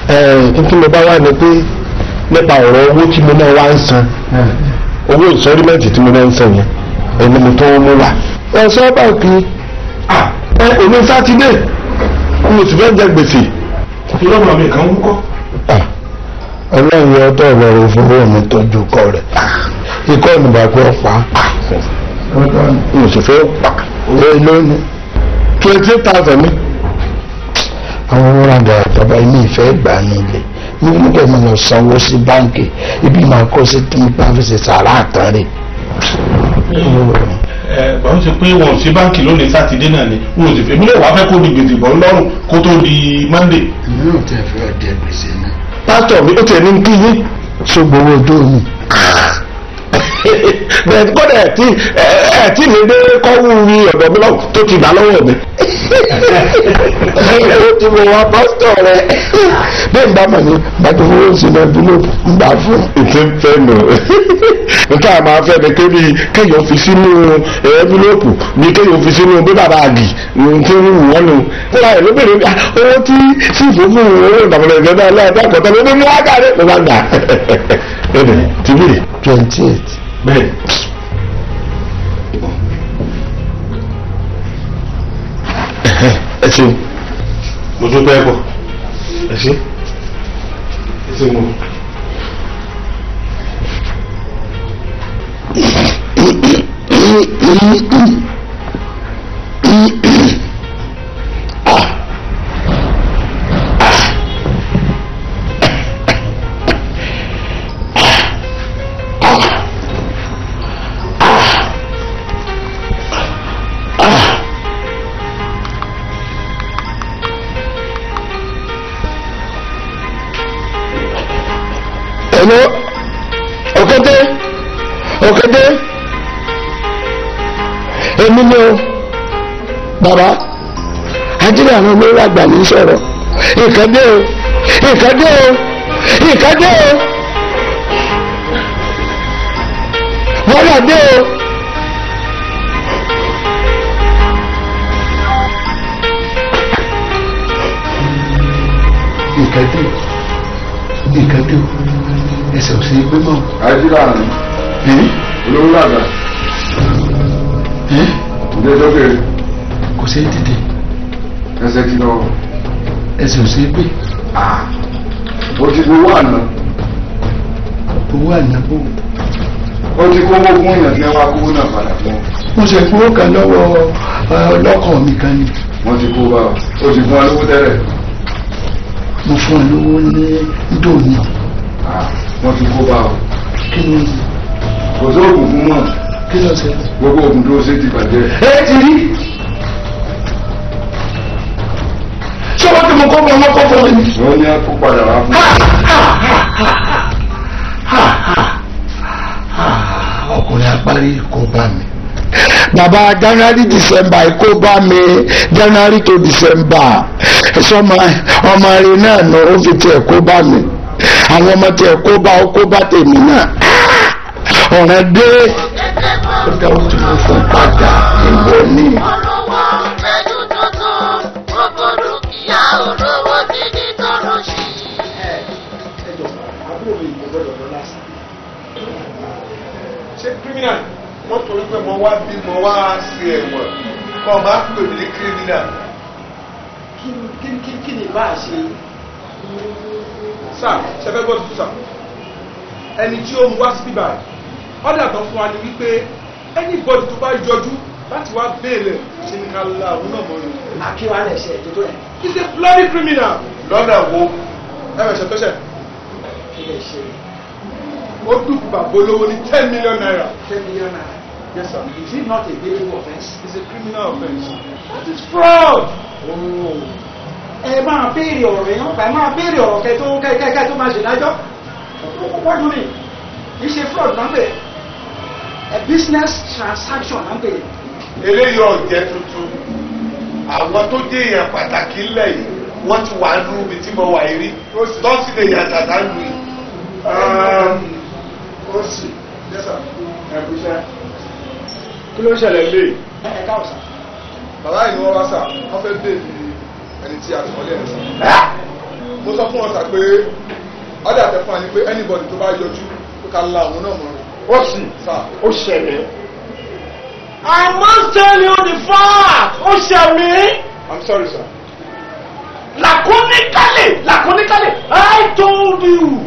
Ẹ̀ n tí mo bá wà ní pé nípa ọ̀rọ̀ owó tí mo náà wá ń san, owó ìsọrímẹ́ǹtì tí mo náà ń san yẹn, ẹni mo tó ń mú wá. Ọ̀sẹ̀ bàkì. Ẹ òní sátidé mo sì fẹ́ jẹ gbèsè. Ìrọ̀mọ̀ mi kan ń kọ́. Ọlọ́run yọ ọtọ́ ìlọrin fowó mi tọ́jú ikọ́ rẹ̀. Ikọ́ ìnùbà pé ọ pa. Mo sì fẹ́ pa. Èló ni? 28,000 mi. Àwọn ọmọ àgbà ilé ìfẹ́ gbà nílé. Mo ní kí ẹ máa lọ sanwó sí báńkì, ibi máa kó sí tí mo bá fi ṣe sàrà àtàrè. Ẹ báwo ṣe pé wọn ò sí báńkì lónìí sátidé náà ni wọn ò sì fẹ́ mílẹ̀ wàá fẹ́ kó di gbèsè bọ̀ ńlọ́rùn kó tó di Monday. Èmi ò tẹ̀ fẹ́ jẹ gbèsè náà. Pásítọ̀ mi ó tiẹ̀ ní kí yín. Ṣógbówó ojú mi. Bẹ́ẹ̀ kọ́dà ẹ̀ tí ẹ̀ tí mi dé kọ́wú mi ọ̀dọ̀ mi lọ́wọ́ tó ti gbà lọ́wọ́ mi. Ó ti mọ wá pásítọ̀ rẹ̀. Bẹ́ẹ̀ ń bá mọ̀ ní bàtà owó sínú ẹnvilópù ń gbà fún. Ìtì ń fẹ́ nù. Nǹkan àmọ́ afẹ́ mi pé bíi kéèyàn fi sínú ẹnvilópù, bíi kéèyàn fi sínú bébà báàgì tí ń wù wọ́n nù. Fúnra ẹ̀ ló bèrè owó tí sífù fún owó ìdàmọ̀lẹ̀ ìgbẹ́ náà lẹ́ẹ̀dẹ́gbẹ̀ta ló ní mú wákàtí ló bá gbà. Ẹ̀dẹ̀ tìbí. 28. Bẹ́ẹ̀. Ẹ ṣeun, mo dúpẹ́ pọ̀, ẹ ṣe, ẹ ṣeun mo. Hello, Òkété, Òkété, èmi ni o, bàbá, ajínigbé àwọn olórí àgbà ní sọ̀rọ̀, ìkàdé o, ìkàdé o, ìkàdé o, wọ́n dé o. Ìkàdé, ìkàdé o, ẹsẹ̀ ò sí gbé mọ́. Ajílànà olówó àgbà. Ǹjẹ́ sókè? Kò sí dìde. Ẹsẹ̀ ti lọ. Ẹsẹ̀ ò sí gbé. Ó ti gbowó àná. Owó àná bò. Ó ti kówó fún èèyàn tí wọ́n wá kówó náà padà fún. Mo ṣe kówó kan lọ́wọ́ ọlọ́kọ̀ mi kan ni. Wọ́n ti kó bá ọ. Ó ti fún wa lówó tẹ́lẹ̀. Mo fún ọ lówó ní dòní. Wọ́n ti kó bá ọ. Kí ni? Kò sóògùn fún mọ́. Kí ló ṣe? Gbogbo oògùn tó ṣe ti bàjẹ́. Ẹ ti rí. Ṣé wọ́n ti mú kó mọ́ ọkọ̀ fún mi? Wọ́n ní kó padà wá fún mi. Ọkùnrin apárí kò bá mi. Bàbá January December kó bá mi, January to December. Sọmọ ọmọ rẹ náà nà ó fi tiẹ̀ kó bá mi. Àwọn ọmọ tiẹ̀ kó bá ó kó bá tèmi náà. Ọ̀rẹ́ dé. Ó dáwọ́ tí mo fún padà ìwọ ni. Ṣé criminal? Wọ́n torí pé mo wá bí mo wá sí ẹ̀wọ̀n kọ́ máa pè mí ní criminal. Kí ni bá a ṣe? Sir, ṣe fẹ́ gbọ́ tuntun sir. Ẹni tí ó mú wá sí bíbá ọ̀dà tó fún wa ni wípé anybody tó bá yọjú láti wá béèlè ṣe ni ká la òun náà mọ́ ni. Akíwá lẹ̀ ṣe ètò tó yẹ. He's a bloody criminal. Lọ́nà wo? Ẹ bẹ̀ ṣe tó ṣe. Kí lè ṣe? Ó dùkú bàbá olówó ní ₦10 million. ₦10 million. Yes, sir. Is it not a bailable offence? It's a criminal offence. That is fraud. Oh. Ẹ máa béèrè ọ̀rọ̀ yẹn, ẹ máa béèrè ọ̀rọ̀ kẹ tó kẹ tó máa ṣèdájọ́. What do you mean? Kì í ṣe fraud náà ń pè é. A business transaction náà ń pè é. Eléyìí ọ̀jẹ̀ tuntun. Àwọn tó jẹ́ èèyàn pàtàkì ńlẹ̀ yìí, wọ́n ti wà nínú ibi tí mo wà yìí rí. Tọ́sí lè yàn tàtà lù yìí. Ó sì, yes sir, ẹ̀kúṣẹ́. Kí ló ń ṣẹlẹ̀ lé? Ẹ káwọ̀ sá. Bàbá yìí ni wọ́n wá sà, wọ́n fẹ́ béèlì ẹni tí a ti mọ́lé ẹ̀ sà. Mo sọ fún wọn sà pé ọ̀dà tẹ fún wa ni pé anybody tó bá yọjú pé ká la òun náà mọ́. Ó sì, ó ṣẹlẹ̀. I must tell you the fact. Ó ṣe mí. I'm sorry sir. Laconically, I told you.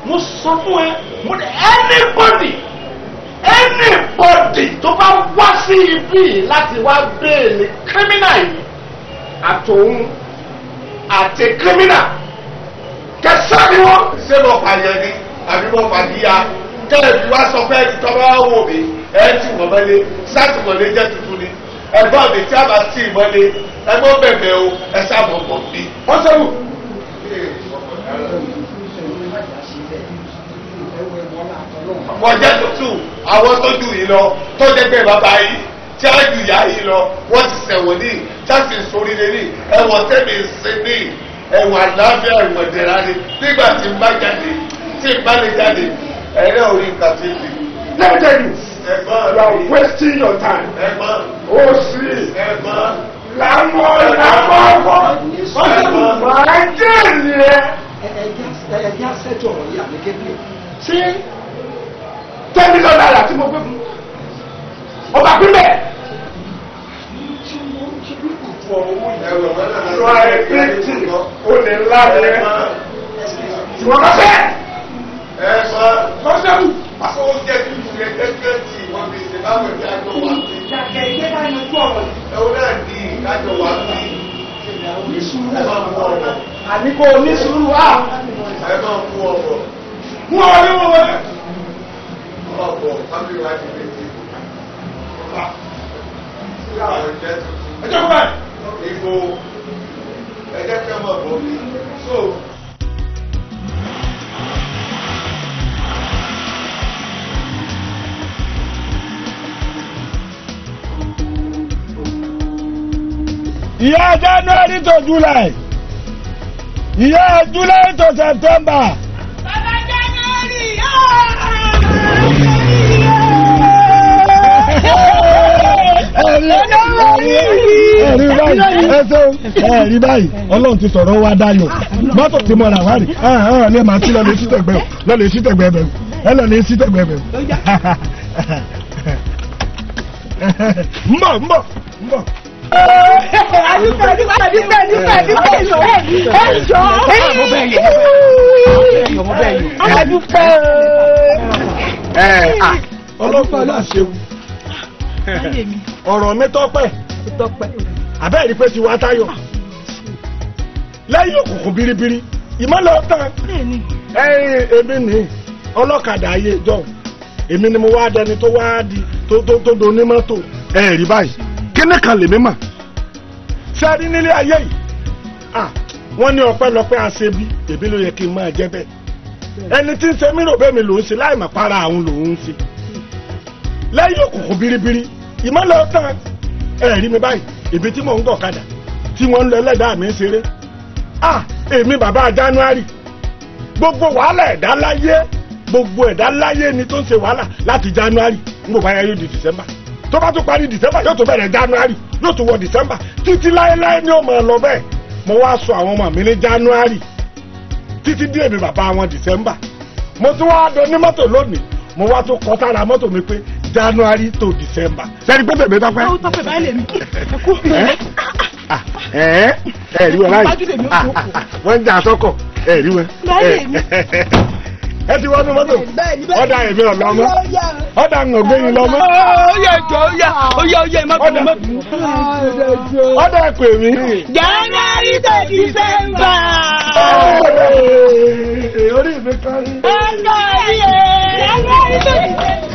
Mo sọ fún ẹ, mo ní anybody tó bá wá sí ibi láti wá béèlì criminal yìí àtòun àti criminal kẹsàn-án ni wọ́n. Ṣé mo pààyàn ni àbí mo fàdíyà? Kẹ́ẹ̀bí wá sọ pé ẹni tọ́ bá wò mí ẹ ti wọ́n mọ́lé sátìmọ́lé jẹ́ tuntun ni. Ẹ̀gbọ́n mi tí a bá tì mọ́lé ẹgbọ́n bẹ̀bẹ̀ o ẹ sábọ̀ bọ̀ mí. Wọ́n sẹ́wù. Wọ́n jẹ́ tuntun àwọn tó jù yìí lọ tó jẹ́ pé bàbá yìí tí a jù ìyá yìí lọ wọ́n ti ṣẹ̀wọ̀n ní tí a sì sóríire ní ẹ̀wọ̀n tẹ̀mí sí ní ẹ̀wọ̀n àlàáfíà ẹ̀wọ̀n ìdẹ̀ra ni nígbà tí n bá jáde tí n bá lè jáde ẹ̀rẹ́ orí nǹkan tí ń bì. Let me tell you, you are wasting your time. Ẹ̀gbọ́n. Ó sì. Ẹ̀gbọ́n. Lámọ̀ lámọ̀ ọ̀sẹ̀ máa jẹ́ ìrẹ́. Ẹ̀jẹ̀ àṣẹ́tù ọ̀rọ̀ yìí àmì kébìlì. Ṣé ₦10 million tí mo gbé fún ọba pínlẹ̀? You are a victim. O lè ńlá rẹ̀. Ìwọ lọ́sẹ̀. Ẹ̀gbọ́n. Lọ́sẹ̀rù. Aṣọ oúnjẹ tuntun yẹn gẹ́gẹ́ tí wọ́n fi ṣe báwo ni àjọ wà sí. Kàkẹ́ ilé bá yanjú ọ̀rọ̀ yìí. Ẹ̀wọ̀n náà di ìdájọ́ wà sí. Ní sùúrù. Ẹ máa mú ọ̀rọ̀. Àní kò ní sùúrù á. Ẹ máa mú ọ̀rọ̀. Mú ọ̀rọ̀ ní wọ́n wọlé. Ọ̀pọ̀ fábílì wa ti méjì. Ẹ jẹ́ kó báyìí. Ìgò ẹ jẹ́ kí ọmọ bọ̀ mí. So. Ìyá January to July, ìyá July to September. Bàbá January. Ẹ̀rí báyìí, ẹ̀sẹ̀ ẹ̀rí báyìí, Ọlọ́run ti sọ̀rọ̀ wa dayọ̀. Mọ́tò tí mo rà wá rí, ẹ̀hán lè máa tí lọ lè sí tẹ̀gbẹ́ lọ lè sí tẹ̀gbẹ́ bẹ̀ ẹ lọ lè sí tẹ̀gbẹ́ bẹ̀. Ń bọ̀ ń bọ̀ ń bọ̀. Adúpẹ́ adúpẹ́ adúpẹ́ adúpẹ́ adúpẹ́ ẹ̀jọ̀ adúpẹ́. Ọlọ́pàá náà ṣeun. Ọ̀rọ̀ mi tọ́pẹ́. Àbẹ́ẹ̀ rí pé ti wá táyọ̀. Lẹ́yìn òkùnkùn biribiri, ìmọ́lẹ̀ ọ̀tàn. Ẹ̀yin èmi ní ọlọ́kadà ayé ìjọ. Èmi ni mo wá dẹni tó wá di tó tó tó do onímọ́tò. Ẹ rí báyìí, kíní kan lèmi mọ̀. Ṣé ẹ rí nílé ayé yìí? Wọ́n ní ọpẹ́lọpẹ́ aṣebi, èmi ló yẹ kí n máa jẹ́ bẹ́ẹ̀. Ẹni tí ń ṣe mí rò bẹ́ẹ̀ mi lòún ṣe láì mọ̀ para àwọn lòún ṣe. Lẹ́yìn òkùnkùn biribiri, ìmọ́lẹ̀ ọ̀tàn. Ẹ rí mi báyìí, èmi tí mò ń gọ̀kadà tí wọ́n ń lọ ẹlẹ́dàá mi ń ṣeré. Èmi bàbá January, gbogbo wàhálà ẹ̀dá láyé, gbogbo ẹ̀dá láyé ni tó ń ṣe wàhálà láti January, ń bò báyà yóò di December. Tó bá tún parí December yóò tún bẹ̀rẹ̀ January, yóò tún wọ December títí láéláé ni ó máa lọ bẹ́ẹ̀. Mo wá sọ àwọn ọmọ mi ní January títí dé èmi bàbá wọn December. Mo tún wá dọ ní mọ́tò lónìí, Mo wá tó kọ sára mọ́tò mi pé January to December. Sẹ́ni pé tèmi tọ́pẹ́. Ó tọ́pẹ́ báyìí lèmi. Ẹ kú mi. Ẹ ẹ rí wọn láyìí. Wọ́n ń jà sọ́kọ̀. Ẹ rí wọn. Ẹ ti wọnú mọ́tò. Ọ̀dà èmi ọ̀lọ́ mọ́. Ọ̀dà ń gbé yín lọ mọ́. Ó yẹ jọ ó yà ó yà ó yẹ má bínú má bínú. Ọ̀dà ẹ pè mí. January to December. Orí mi kan rí. January to December.